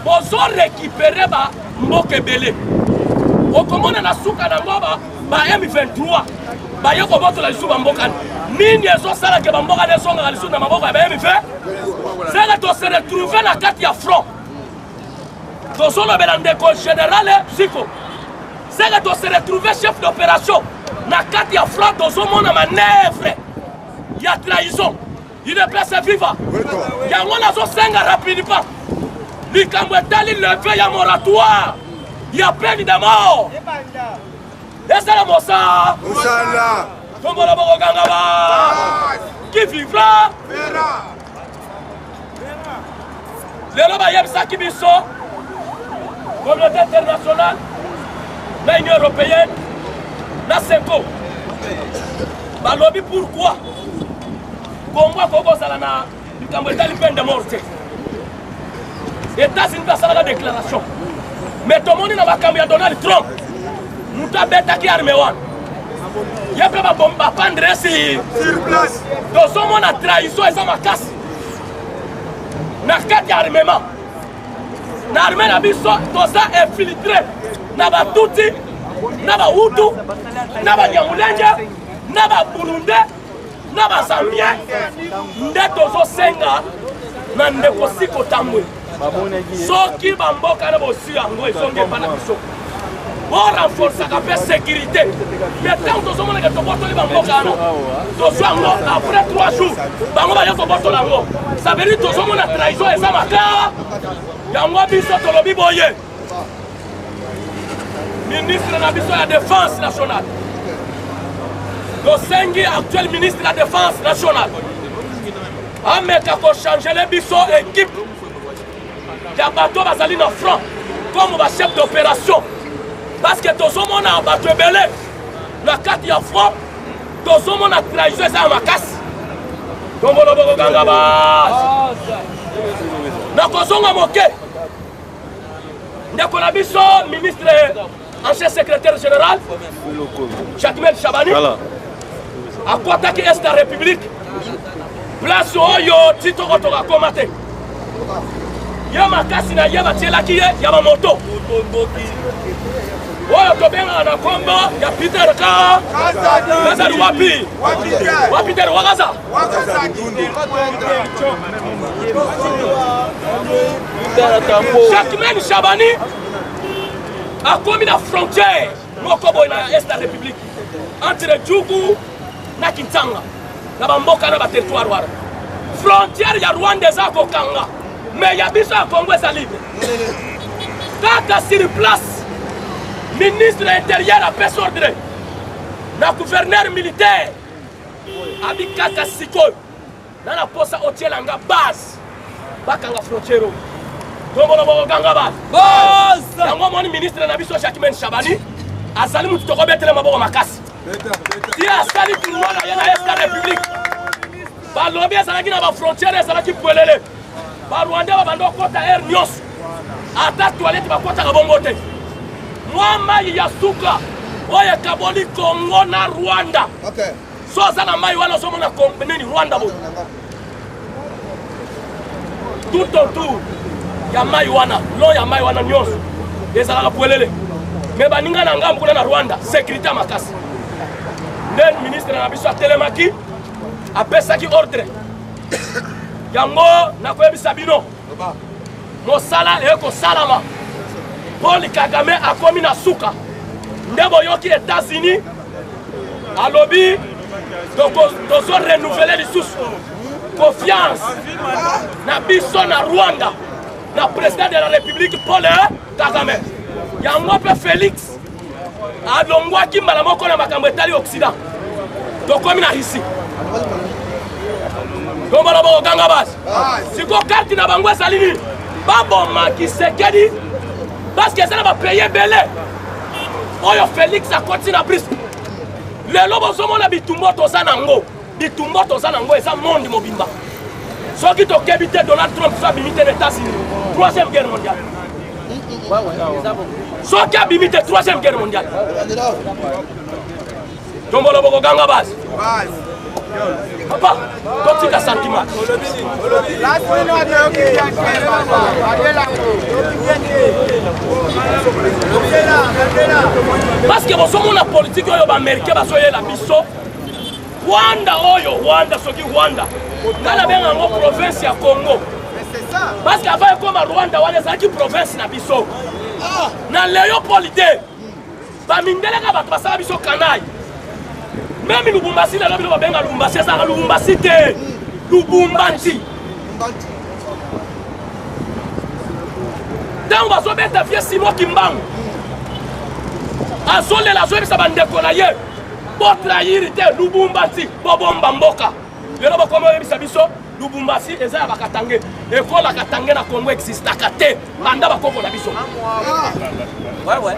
bozo récupérer ba mboka ebele, okomona na suka nango ba M23 baye kobotola lisusu bamboka nini ezosala ke bamboka nde ezongaka lisusu na maboko ya ba M20 seke tose retrouve na kati ya front. Tozolobela ndeko général Ziko seke tose retrouve chef d'opération na kati ya front, tozomona manœuvre ya trahison. UDPS viva! Yango nazosenga rapidement likambo etali leve ya moratoire ya peine de mort ezala mosala tombola bokokanga ba qui vivra. Lelo bayebisaki biso communauté internationale na union européenne na senco balobi pourquoi Congo akoki kozala na likambo etali peine de mort te. États-Unis mpe asalaka déclaration, mais tomoni na makambo ya Donald Trump, moto abetaki arme wana ye mpe bapandre si tozomona trahison eza makasi na kati ya armement na arme na biso. Toza infiltré na batuti na bahutu na banyamulenge. Na ba Burundais na ba Zambien nde tozosenga na ndeko Siko Tambwe, soki bamboka na bosui yango ezongi epa na biso, borenforcaka mpe sécurité. Mais ntango tozomonaka tobotoli bamboka wana, tozwa yango après 3 jours, bango baye kobotola yango, ça veut dire tozomona trahison eza maka. Yango biso tolobi boye, ministre na biso ya défense nationale, tosengi actuel ministre ya défense nationale ameka kochangele biso équipe ya bato bazali na front comme bachef d'opération, parce que tozomona bato ebele na kati ya front, tozomona trahison eza ya makasi. Tombolo bokokanga base. Nakozonga moke, ndeko na biso ministre ancien secrétaire général Jacquemaine Shabani akwataki est ya république, place oyo ti tokotoka akoma te. Ye makasi na ye batielaki ye ya bamoto oyo tobengaka na kombo ya Peter ka Kazadi. Wapi wa Peter Wakaza? Jacquemaine Shabani akomi na frontière moko boye na est ya république, entre Djugu na Kintsanga, na bamboka na baterritoire wana. Frontière ya Rwanda eza kokanga, mais ya biso ya Congo eza libre. Kaka sur place, ministre intérieur apesi ordre na gouverneur militaire, abi kaka sikoyo na posa otielanga base, bakanga frontière oyo. Tombolo bokokanga base. Yango omoni ministre na biso Jacquemaine Shabani azali mutu tokobetela maboko makasi. Ti asali tournoi na ye na est ya république, balobi ezalaki na bafrontière, ezalaki pwelele, barwandais babanda okota aire nyonso, ata toilette bakotaka bongo te. Mwa mai ya suka oyo ekaboli Congo na Rwanda, so oza na mai wana, ozomona nini, Rwanda boye tout autour ya mai wana, long ya mai wana nyonso ezalaka pwelele. Me baninga na ngambo kuna na Rwanda, sécurité ya makasi. Nde ministre na biso atelemaki, apesaki ordre yango. Nakoyebisa bino, mosala ekosalama. Paul Kagame akomi na suka. Nde boyoki États-Unis alobi tozo renouveler lisusu confiance na biso na Rwanda, na président de la république Paul Kagame. Yango mpe Félix alongwaki mbala moko na makambo etali Occident, tokomi na Russie. Tombala bokokanga basi. Siko karte na bango ezali nini? Baboma Tshisekedi, parce que eza na bapays ebele oyo Félix akoti na brisque. Lelo bozomona bitumba toza nango, bitumba toza nango eza monde mobimba. Soki tokebi te, Donald Trump so abimi te na États-Unis, troisième guerre mondiale. Soki abimi te, troisième guerre mondiale. Tombolo bokoganga basi. Papa, totika sentiment. Last minute, okay, Parce que bozomona politike oyo baaméricain bazoyela biso, Rwanda oyo, Rwanda soki Rwanda, nga nabenga yango province ya Congo, parce que avant ekoma Rwanda wana ezalaki province na biso na Léopold te. Bamindeleka bato basala biso kanayi. Même Lubumbashi lelo bino babenga Lubumbashi, ezalaka Lubumbashi te, Lubumbanti. Ntango bazobeta vie Simon Kimbangu azolela, azoyebisa bandeko na ye: botrahir te Lubumbanti, bobomba mboka. Lelo bokomi oyebisa biso Lubumbashi eza ya bakatange. Ekola katange na Congo existaka te banda bakoko na biso. Ouais.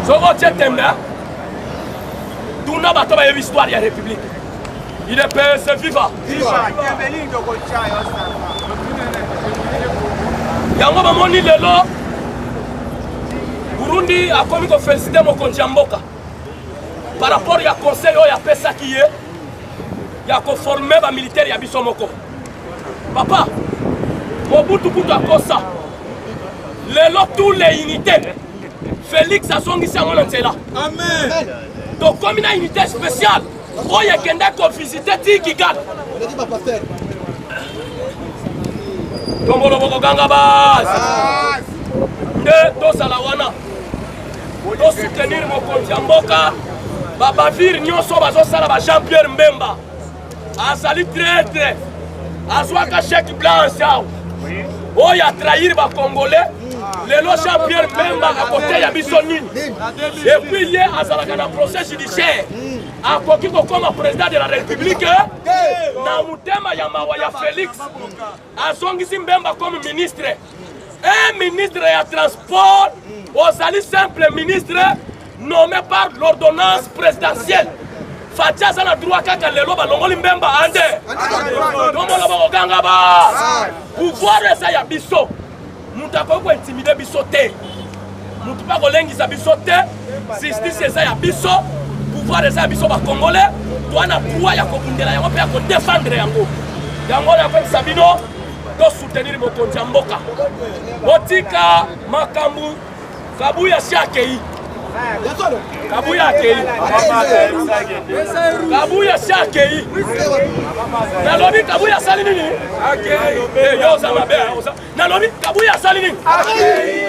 Soki otie tembe, tuna bato bayebi histoire ya république. UDPS viva! Yango bamoni lelo Burundi akomi koféliciter mokonzi ya mboka par rapport ya conseil oyo apesaki ye ya koforme bamilitaire ya biso moko. Papa Mobutu kutu akosa. Lelo tous les unités Felix azongisi yango na nzela. Amen. Tokomi na unité spéciale oyo ekende kovisite ti Kigali. Tombolo bokoganga basi nde tozala wana tosoutenir mokonzi ya mboka babavire nyonso bazosala ba Jean Pierre Mbemba azali traitre azwaka chèque blanche awa oyo atrahir bacongolais lelo jean pierre mbemba akoteya biso nini epuis ye azalaka na procès judiciaire akoki kokoma président de la république na motema ya mawa ya félix azongisi mbemba comme ministre un ministre ya transport ozali simple ministre nommé par l'ordonnance présidentielle Fatshi aza na droit kaka lelo balongoli mbemba ande tomona bakoganga ba pouvoir eza ya biso moto akoki kointimide biso te moto mpe akolengisa biso te justice eza ya biso pouvoir eza ya biso bacongolais toa na droit ya kobundela yango mpe ya kodefendre yango yango nakoyebisa bino tosoutenir mokonzi ya mboka botika makambo Kabuya si akei. Kabuya akei. Kabuya si akei. Nalobi Kabuya asali nini? Akei. Yo oza mabe. Nalobi Kabuya asali nini? Akei.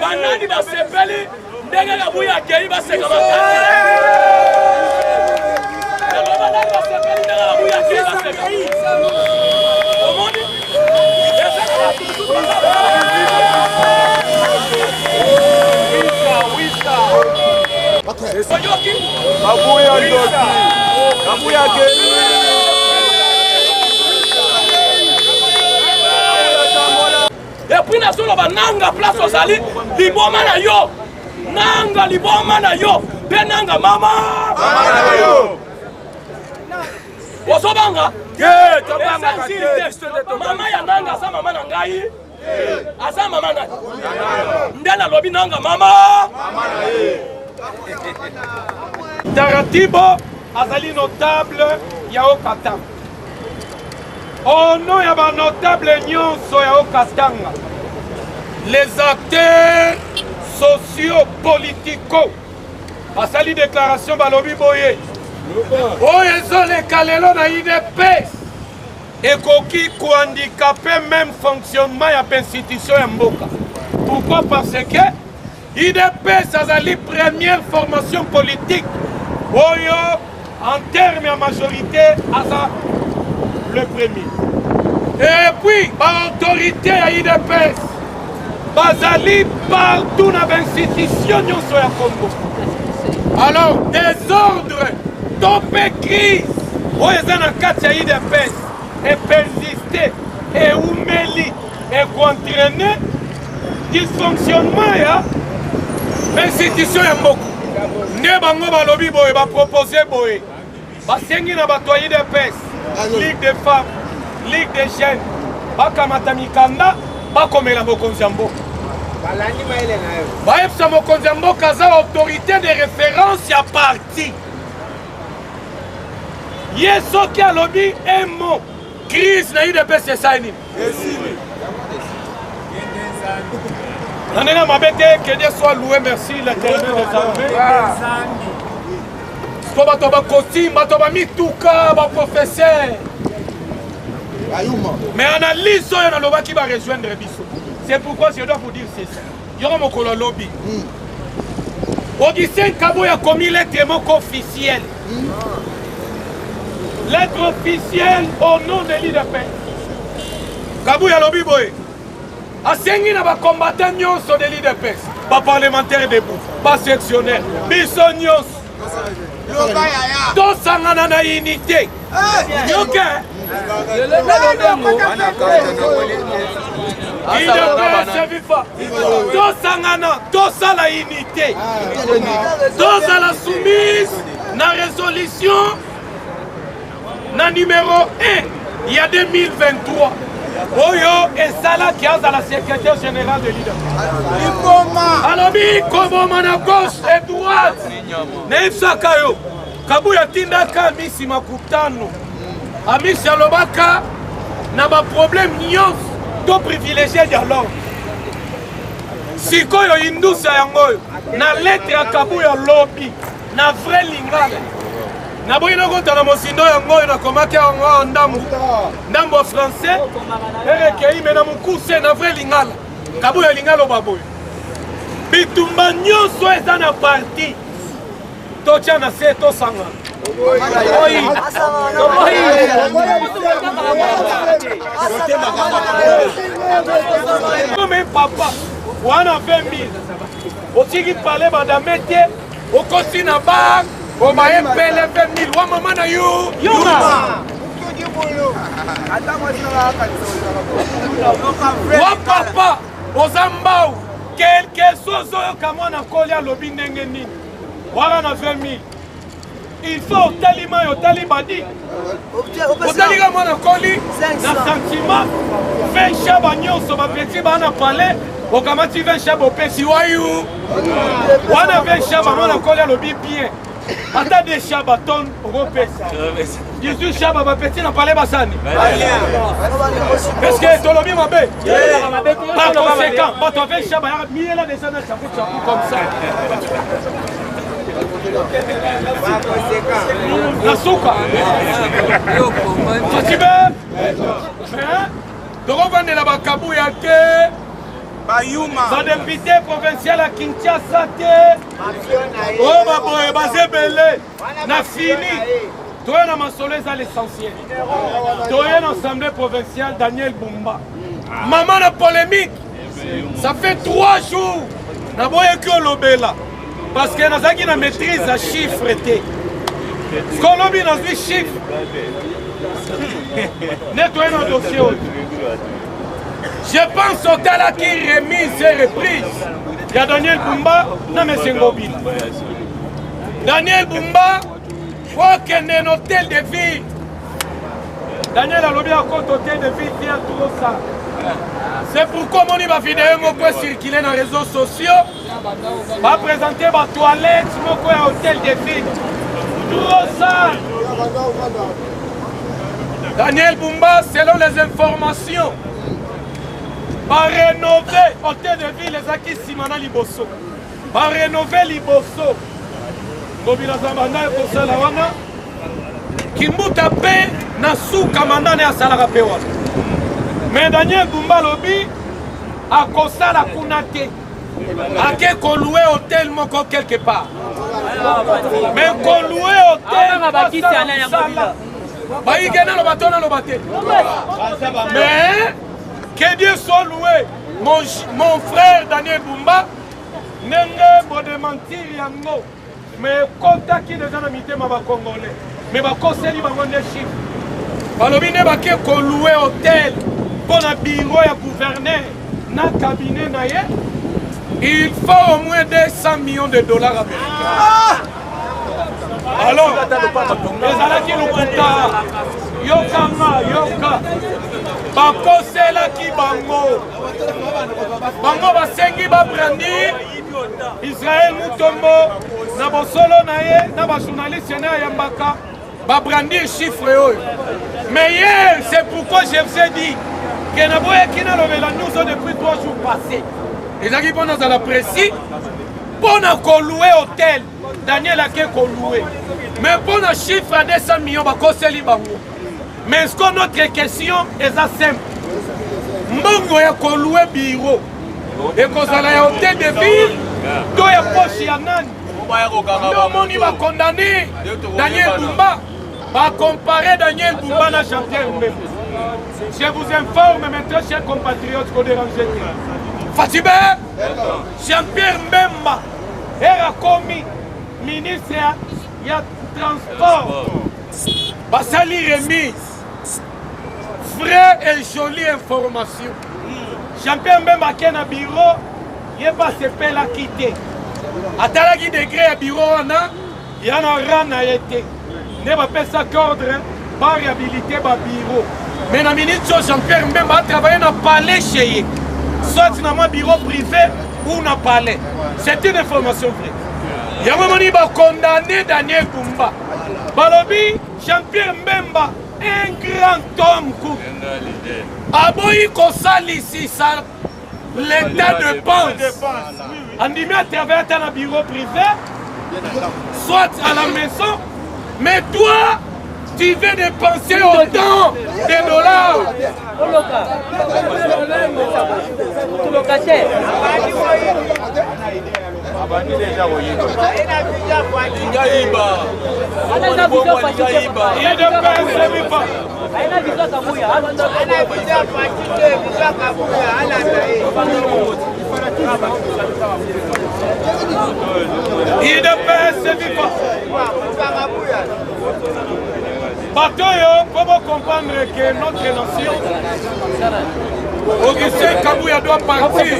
Banani basepeli ndenge Kabuya akei baseka makasi. Nalobi banani basepeli ndenge Kabuya akei baseka. Omoni? Eza na bato mosusu oyoki Kabuya ndoki. Kabuya akei. Epuis nazoloba nanga place ozali liboma na yo nanga liboma na yo mpe nanga mama Mama na yo. Ozobanga? Te, tobangaka te. Mama ya nanga aza mama na ngai. Aza mama na nde nalobi nanga mama. Taratibo azali notable ya Haut-Katanga. Au nom ya ba notable nyonso ya Haut-Katanga, les acteurs sociaux politico basali déclaration balobi boye oyo ezoleka lelo na udps ekoki kohandikape même fonctionnement ya bainstitution ya mboka. Pourquoi? Parce que udps azali première formation politique oyo en terme ya majorité aza le premier. Et puis baautorité ya udps bazali partout na bainstitution nyonso ya Congo. Alors désordre to mpe crise oyo eza na kati ya udps epersiste, eumeli, ekoentraine dysfonctionnement ya institution ya mboka. Nde bango balobi boye, bapropose boye, basengi na bato ya udps, ligue des femmes, ligue des jeunes, bakamata mikanda bakomela mokonzi ya mboka, bayebisa mokonzi ya mboka aza autorité de référence ya parti. Ye soki alobi un mot, crise na udps esali nini? Na ndenge mabe te, que Dieu soit loué, merci l'Éternel des armées. To bato ba costume, bato ba mituka, ba professeur. Mais analyse oyo nalobaki ba rejoindre biso. C'est pourquoi je dois vous dire ceci. Yoko mokolo lobi. Augustin Kabuya akomi lettre moko officielle. Lettre officielle au nom de l'UDPS. Kabuya alobi boye. Asengi na ba combattants nyonso de l'UDPS, ba parlementaires debout, ba sectionnaires, biso nyonso. Tosangana na unité. Yoka. UDPS viva. Tosangana, tosala unité. Tozala soumise na résolution na numéro 1 ya 2023 oyo esalaki azala secrétaire général de l'UDPS. Alobi koboma na gauche et droite. Nayebisaka yo, Kabuya atindaka Amisi Makutano. Amisi alobaka na ba problème nyonso to privilégier dialogue. Sikoyo indusa yango oyo na lettre ya Kabuya lobi na vrai lingala. Naboyi nakota na mozindo yango oyo nakomaki yango awa ndambo ndambo ya français erekei me na mokuse na vrai lingala. Kabuya alingi aloba boye, bitumba nyonso eza na parti totya na se tosangana. Comme papa wana 20 000 otiki pale badame te okosi na bar obaye pele 20 000 wa mama na yo yuma wa papa oza mbau quelque chose oyoka mwana koli alobi ndenge nini wana na 20 000 il faut otali mai otali badi otali ka mwana koli na sentiment 20 shaba nyonso bapeti baa na palais okamati 20 shaba opesi wayu wana 20 shaba mwana koli alobi bien ata de shaba ton okopesa 18 shaba bapeti na palais basani est ce que tolobi mabe par conséquent bato ya 20 shaba yaka miyela deja na chaku chaku comme ça na suka fatibe tokovandela bakabuya te badepute provincial ya kinshasa te oyo baboye baza ebele na fini toye na masolo eza l'essentiel toye na assemblée provinciale daniel bumba mama na polémique ça fait 3 jours naboyaki olobela parce que nazalaki na maîtrise ya chiffre te skolobi nazwi chiffre nde toye na dossier oyo je pense otalaki remise et reprise ya daniel bumba na monsieur ngobila daniel bumba okende na hotel de ville daniel alobi akota hotel de ville te ya trop ça c'est pourquoi omoni bavideo moko ecircule na réseaux sociaux baprésente batoilette moko ya hotel de ville trop sale daniel bumba selon les informations barenove hotel de ville ezalaki nsima na liboso barenove liboso ngobila zamba ngai kosala wana kimbuta mpe na suka manda ne asalaka mpe wana me daniel bumba alobi akosala kuna te ake kolue hotel moko quelque part me kolue hotel bayike naloba to naloba te mais que dieu soit loué mon, mon frère daniel bumba ndenge bodementir yango me ekotaki deja na mitema bacongolais me bakoseli bango nde chiffre balobi nde bake kolue hotel mpo na biro ya gouverneur na cabinet na ye il faut au moins 200 millions de dollars américains ah! alors ezalaki lokuta yokanga yoka bakoselaki bango bango basengi babrandir israel mutombo na bosolo na ye na bajournaliste na ayambaka babrandir chiffre oyo mais hier c'est pourquoi je vous ai dit ke naboyaki nalobela news oyo depuis 3 jours passé ezalaki mpo nazala précis mpo na koloue hotel daniel ake koloue mais mpo na chiffre ya 200 millions bakoseli bango mais ce que notre question eza simple mbongo ya koloue bureau ekozala ya hotel de ville to ya poche ya nani nde omoni bakondane daniel bumba bacompare daniel bumba na jean pierre mbemba je vous informe mes très chers compatriotes koderange te fatibe jean pierre mbemba ere akomi ministre ya transport basali remise vraie et jolie information jean-pierre mbemba ake na bureau ye mpe asepelaki te atalaki degre ya bureau wana ya na ran na ye te nde bapesaki ordre baréhabilite babureau mais na minute oyo jean-pierre mbemba atravaille na palais chez ye soit na mwa bureau privé ou na palais c'est une information vraie yango moni bakondamne daniel bumba balobi Jean-Pierre Mbemba un grand homme kutu aboyi kosalisisa L'état dépense. Andimi à travers un bureau privé, soit à la maison, mais toi, tu veux dépenser autant de dollars. UDPS viva! Bato oyo mpo bocomprendre que notre nation Augustin Kabuya doit partir.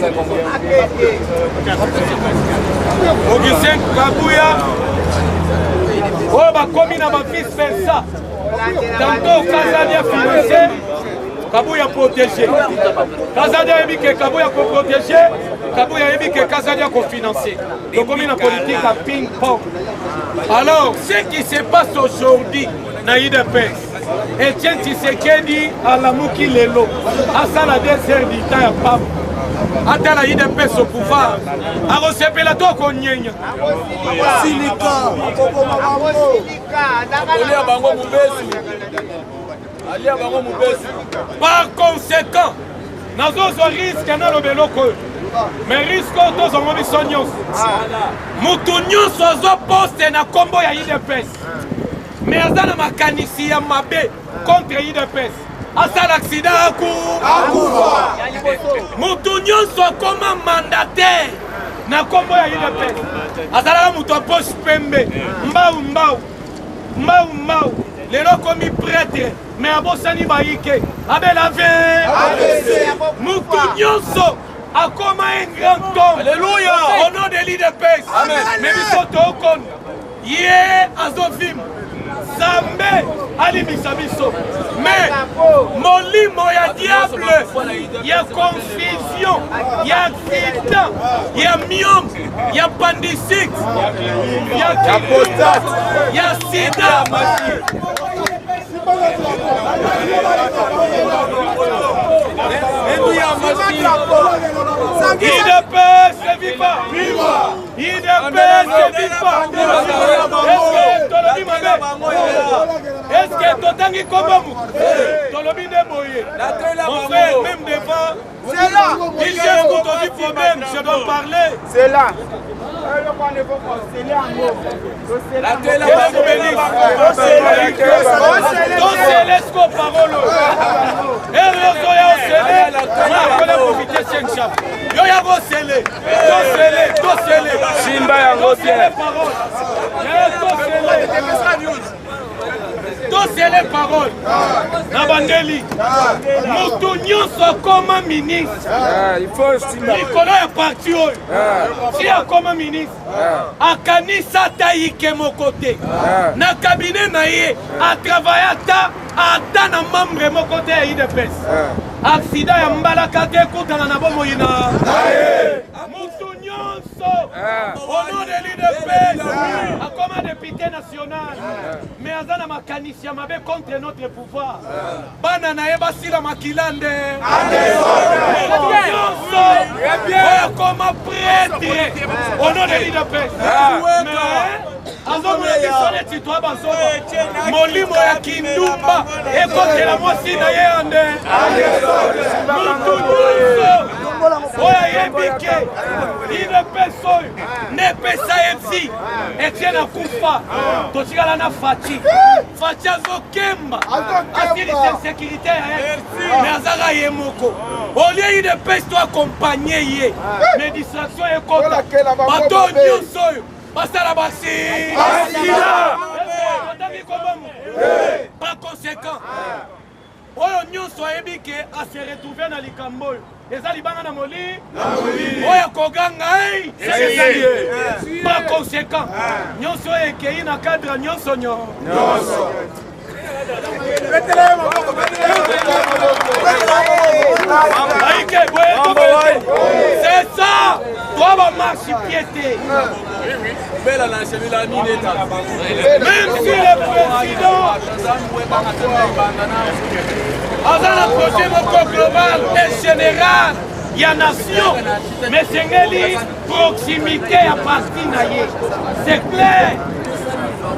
Augustin Kabuya oyo bakomi na ba vice versa tantôt Kazadi a financé Kabuya protégé Kazadi ayebi ke Kabuya koprotege Kabuya ayebi ke Kazadi akofinance tokomi na politique ya ping pong. Alors ce qui se passe aujourd'hui na UDPS, Etienne Tshisekedi alamuki lelo asala 2 heures du temps ya pamba atala UDPS au pouvoir akosepela to akonyenya akolia bango mobesu alia bango mobesu. Par conséquent nazozwa risque naloba eloko oyo, mais risque oyo tozwango biso nyonso. Motu nyonso azwa poste na nkombo ya UDPS, mais aza na makanisi ya mabe contre UDPS, asala accident akufa. Motu nyonso akoma mandataire na nkombo ya UDPS, azalaka moto ya poche pembe, mbau mbau mbau mbau, lelo akomi prêtre mais abosani bayike abela ve. Motu nyonso akoma un grand homme. Alléluia. Au nom de l'UDPS. Mais biso tokonda ye azovima Nzambe alimbisa biso, mais molimo ya diable ya confusion, ya accident, ya myome, ya appendicite, ya prostate, ya sida. UDPS viva! UDPS viva! Est-ce que tolobi mabe? Est-ce que totangi kombo motu? Tolobi nde boye. Mon frère, même devant C'est là. IGF tozwi problème, je dois parler. C'est là. Que Dieu vous bénisse. Tosele siko parole oyo. Ere ozoya osele, akola profite sencha. Yo ya kosele, tosele, tosele. Simba yango Tosele bien. parole. Eh, tosele. Tosele parole. Na bandeli. Moto nyonso akoma ministre. Il faut simba. Likolo ya parti oyo. Si akoma ministre, akanisa ata yike moko te na cabinet na ye, atravaille ata na membre moko te ya UDPS, accident ya mbalaka te ekutana na bomoi na mutu nyonso. Au nom de l'UDPS akoma député national, mais aza na makanisi ya mabe contre notre pouvoir, bana na ye basila makila nde. Mutu nyonso oyo akoma prêtre au nom de l'UDPS, mais azomona biso neti twa bazoba, molimo ya kindumba ekotela mwasi na ye ande. Mutu nyonso oyo ayebi ke UDPS oyo nde epesa ye vie, Etienne akufa, totikala na Fatshi. Fatshi azokemba asilisa insécurité ya ye, mais azaka ye moko. Au lieu UDPS to accompagne ye, mais distraction ekota, bato nyonso oyo basala basi. Par conséquent, oyo nyonso ayebi ke ase retrouve na likambo oyo eza libanga na moli oyo akoganga ei. Par conséquent, nyonso oyo ekei na cadre nyonso nyonso. Aike boye to boye te, c'est ça, toi bamarche pied te. Bela na cellule mineta. Même si le président aza na projet moko global et général. ya nation, mais esengeli proximité ya parti na ye. C'est clair.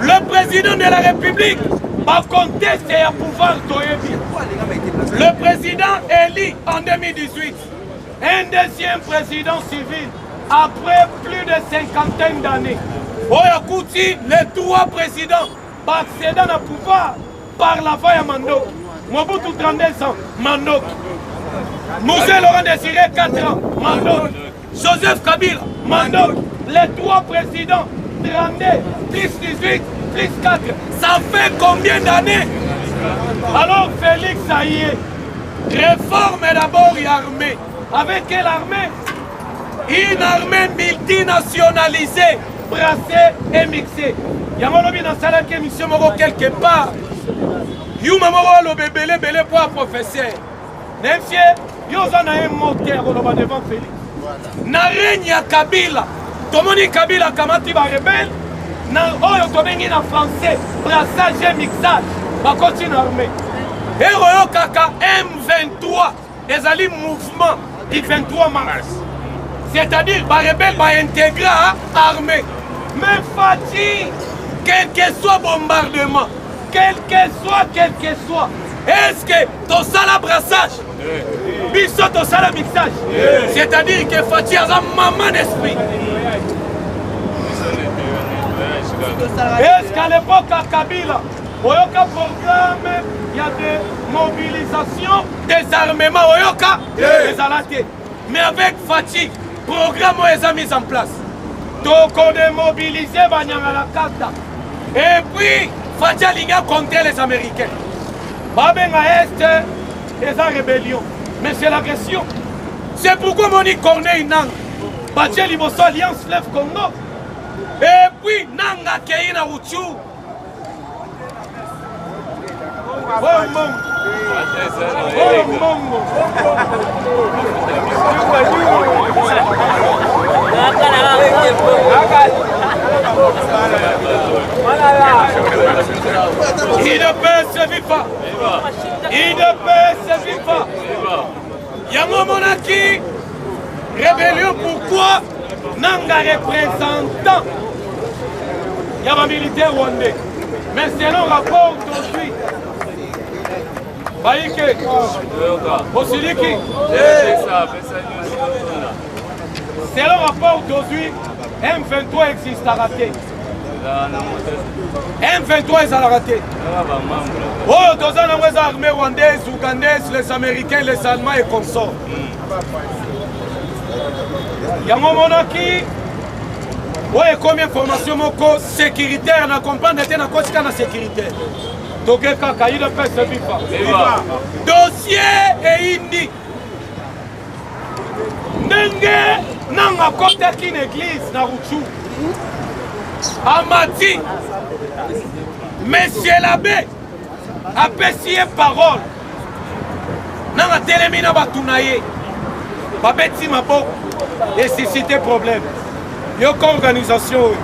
Le président de la République baconteste ya pouvoir toyebi. Le président élu en 2018, un deuxième président civil après plus de cinquantaine d'années, oyo akuti les trois présidents baaccédant na pouvoir par la voie ya mandoki. Mobutu 32 ans, mandoki. Mzee Laurent Désiré 4 ans, mandoki. Joseph Kabila, mandoki. Les trois présidents, 32 plus 18 plus 4, ça fait combien d'années? Alors Félix aye réforme d'abord l'armée. Avec quelle armée? Une armée multinationalisée, brassée et mixée. Yango lobi nasalaki émission moko quelque part, yuma moko aloba ebele ebele po ya professeur nayebisi ye, yo oza na ye mote ya koloba devant Félix. Na règne ya Kabila, tomoni Kabila akamati barebele na oyo tobengi na français brassage et mixage, bakoti na armée. Eroyokaka M23 ezali mouvement du 23 mars, c'est-à-dire barebele baintégra armée. Mais Fatshi, quel que soit bombardement, quel que soit, quel que soit, est-ce que tosala brassage, biso tosala mixage? C'est-à-dire que Fatshi aza maman d'esprit. Est-ce qu'à l'époque à Kabila oyoka programme ya de mobilisation désarmement? Oyoka ezala te. Mais avec Fatshi, programme oyo eza mise en place, tokodemobilize banyangala kata. Et puis Fatshi alingi acontre les Américains, babenga est eza rébellion, mais c'est l'agression. C'est pourquoi moni Corneille Nanga batie liboso Alliance Fleuve Congo. Et puis Nanga akei na Rutshuru. Oyo mbongo, oyo mbongo. UDPS viva! UDPS viva! Yango omonaki rébellion. Pourquoi Nanga représentant ya bamilitaire rwandais? Mais selon rapport tozwi, bayike osiliki, selon rapport tozwi, M23 existaka te. M23 ezalaka te. Oyo toza nango eza armée rwandaise, ougandaise, les Américains, les Allemands et consorts. Yango omonaki oyo ekomi information moko sécuritaire na comprendre te, nakotika na sécuritaire. Toke kaka UDPS viva. Dossier eyindi ndenge nanga akotaki na église na Rutshuru, amati, monsieur l'abbé apesi ye parole. Nanga atelemi na bato na ye, babeti maboko, esuscite problème. Yoka organisation oyo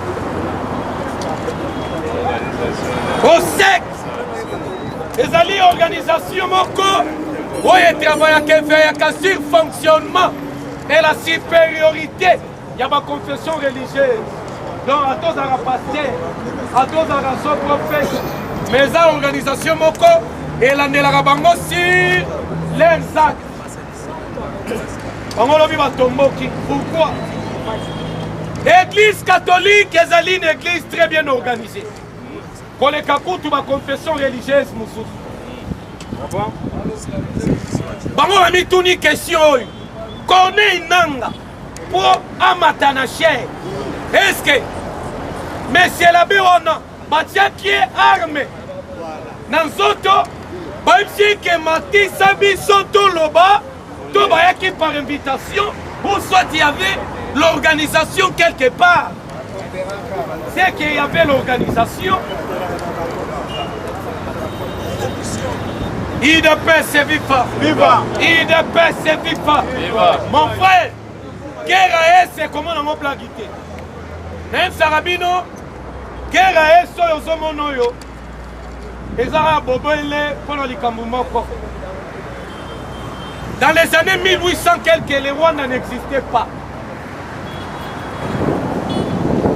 OSEC ezali organisation moko oyo etravaillaka, eveyaka sur fonctionnement et la supériorité ya baconfession religieuse. Donc ata ozalaka pasteur, ata ozalaka so prophète, mais eza organisation moko elandelaka bango sur leurs actes. Bango lobi batomboki. Pourquoi? Église catholique ezali une église très bien organisée koleka kutu baconfession religieuse mosusu. Bango bamituni question oyo: Corneille Nanga mpo amata na chaire, est-ce monsieur l'abbé wana batiaki ye arme na nzoto, bayebisi ke matisa biso toloba, to bayaki par invitation, ou soit il y avait l'organisation quelque part? C'est qu'il y avait l'organisation. UDPS viva! Viva! UDPS viva! Viva! Mon frère, guerre à est comment nango blague te. Nayebisaka bino, guerre à est oyo ozomona oyo ezaka bobele mpona likambo moko. Dans les années 1800 quelques, le Rwanda n'existait pas.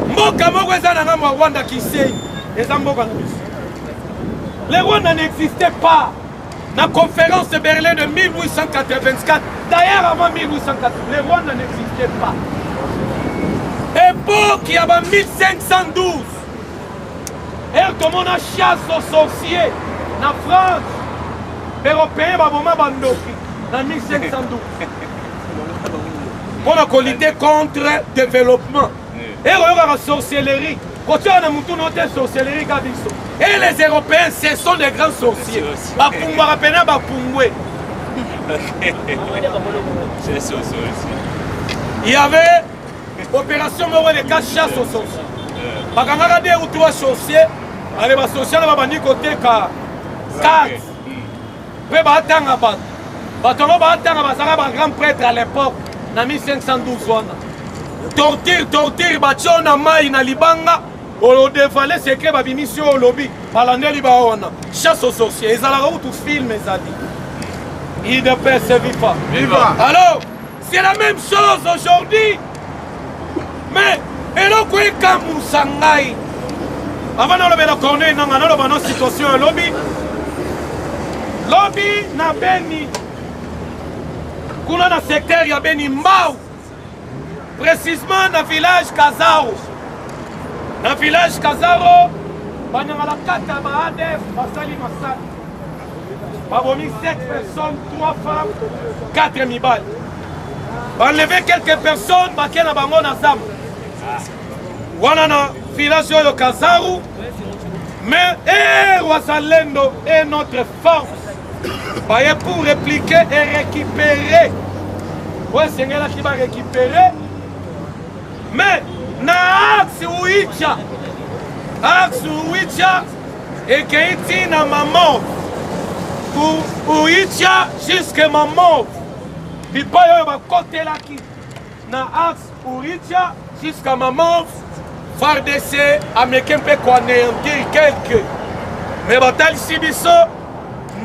Mboka moko eza na ngambo ya Rwanda Kisenyi, eza mboka na biso. Le Rwanda n'existait pas. Na conférence de Berlin de 1884, d'ailleurs avant 1884, le Rwanda n'existait pas. Époque ya ba 1512, ere tomona chasse aux sorciers na France, européen baboma bandoki na 1512 mpo na kolite contre développement. Ere oyokaka sorcellerie, kotiaka na mutu na yo te sorcellerie ka biso. Et les Européens, ce sont des grands sorciers. Bapumbwaka pena bapumbwe. Il y avait opération moko eleka chasse aux sorciers. Bakangaka deux ou trois sorciers, ale ba sorciers na babandi koteka carte. Mpe batanga bato. Bato yango batanga bazalaka ba grand prêtre à l'époque na 1512 wana. Torture, torture, batio na mai na libanga. Odevale secret babimisi oyo olobi balandeli bao wana chasse aux sorciers ezalaka kutu film ezali UDPS viva. Viva. Alors c'est la même chose aujourd'hui, mais eloko ekamusa ngai avant nalobela Corneille Nanga, naloba no situation ya lobi lobi na Beni, kuna na secteur ya Beni Mbau, précisément na village Kazaro. Na village Kazaro, banyangala kata ba ADF basali massacre. Babomi 7 personnes, 3 femmes, 4 mibali. Enlever quelques personnes, bake na bango na zamba. Wana na village oyo Kazaru, mais eh, Wazalendo est notre force. Baye pour répliquer et récupérer. Ouais, esengelaki ba récupérer. Mais na axe Uicha, axe Uicha ekei ti na Mamov. Uicha jusque Mamov. Bipai oyo bakotelaki na axe Uicha jusqu'à Mamov, FARDC ameki mpe koanéantir quelque. Mais batalisi biso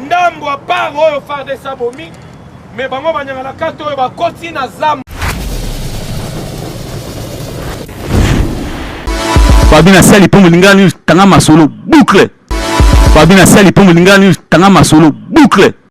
ndambo à part oyo FARDC abomi, mais bango banyangala kati oyo bakoti na zamba. Fabi na sali pombo lingala tanga masolo boucle. Fabi na sali pombo lingala tanga masolo boucle.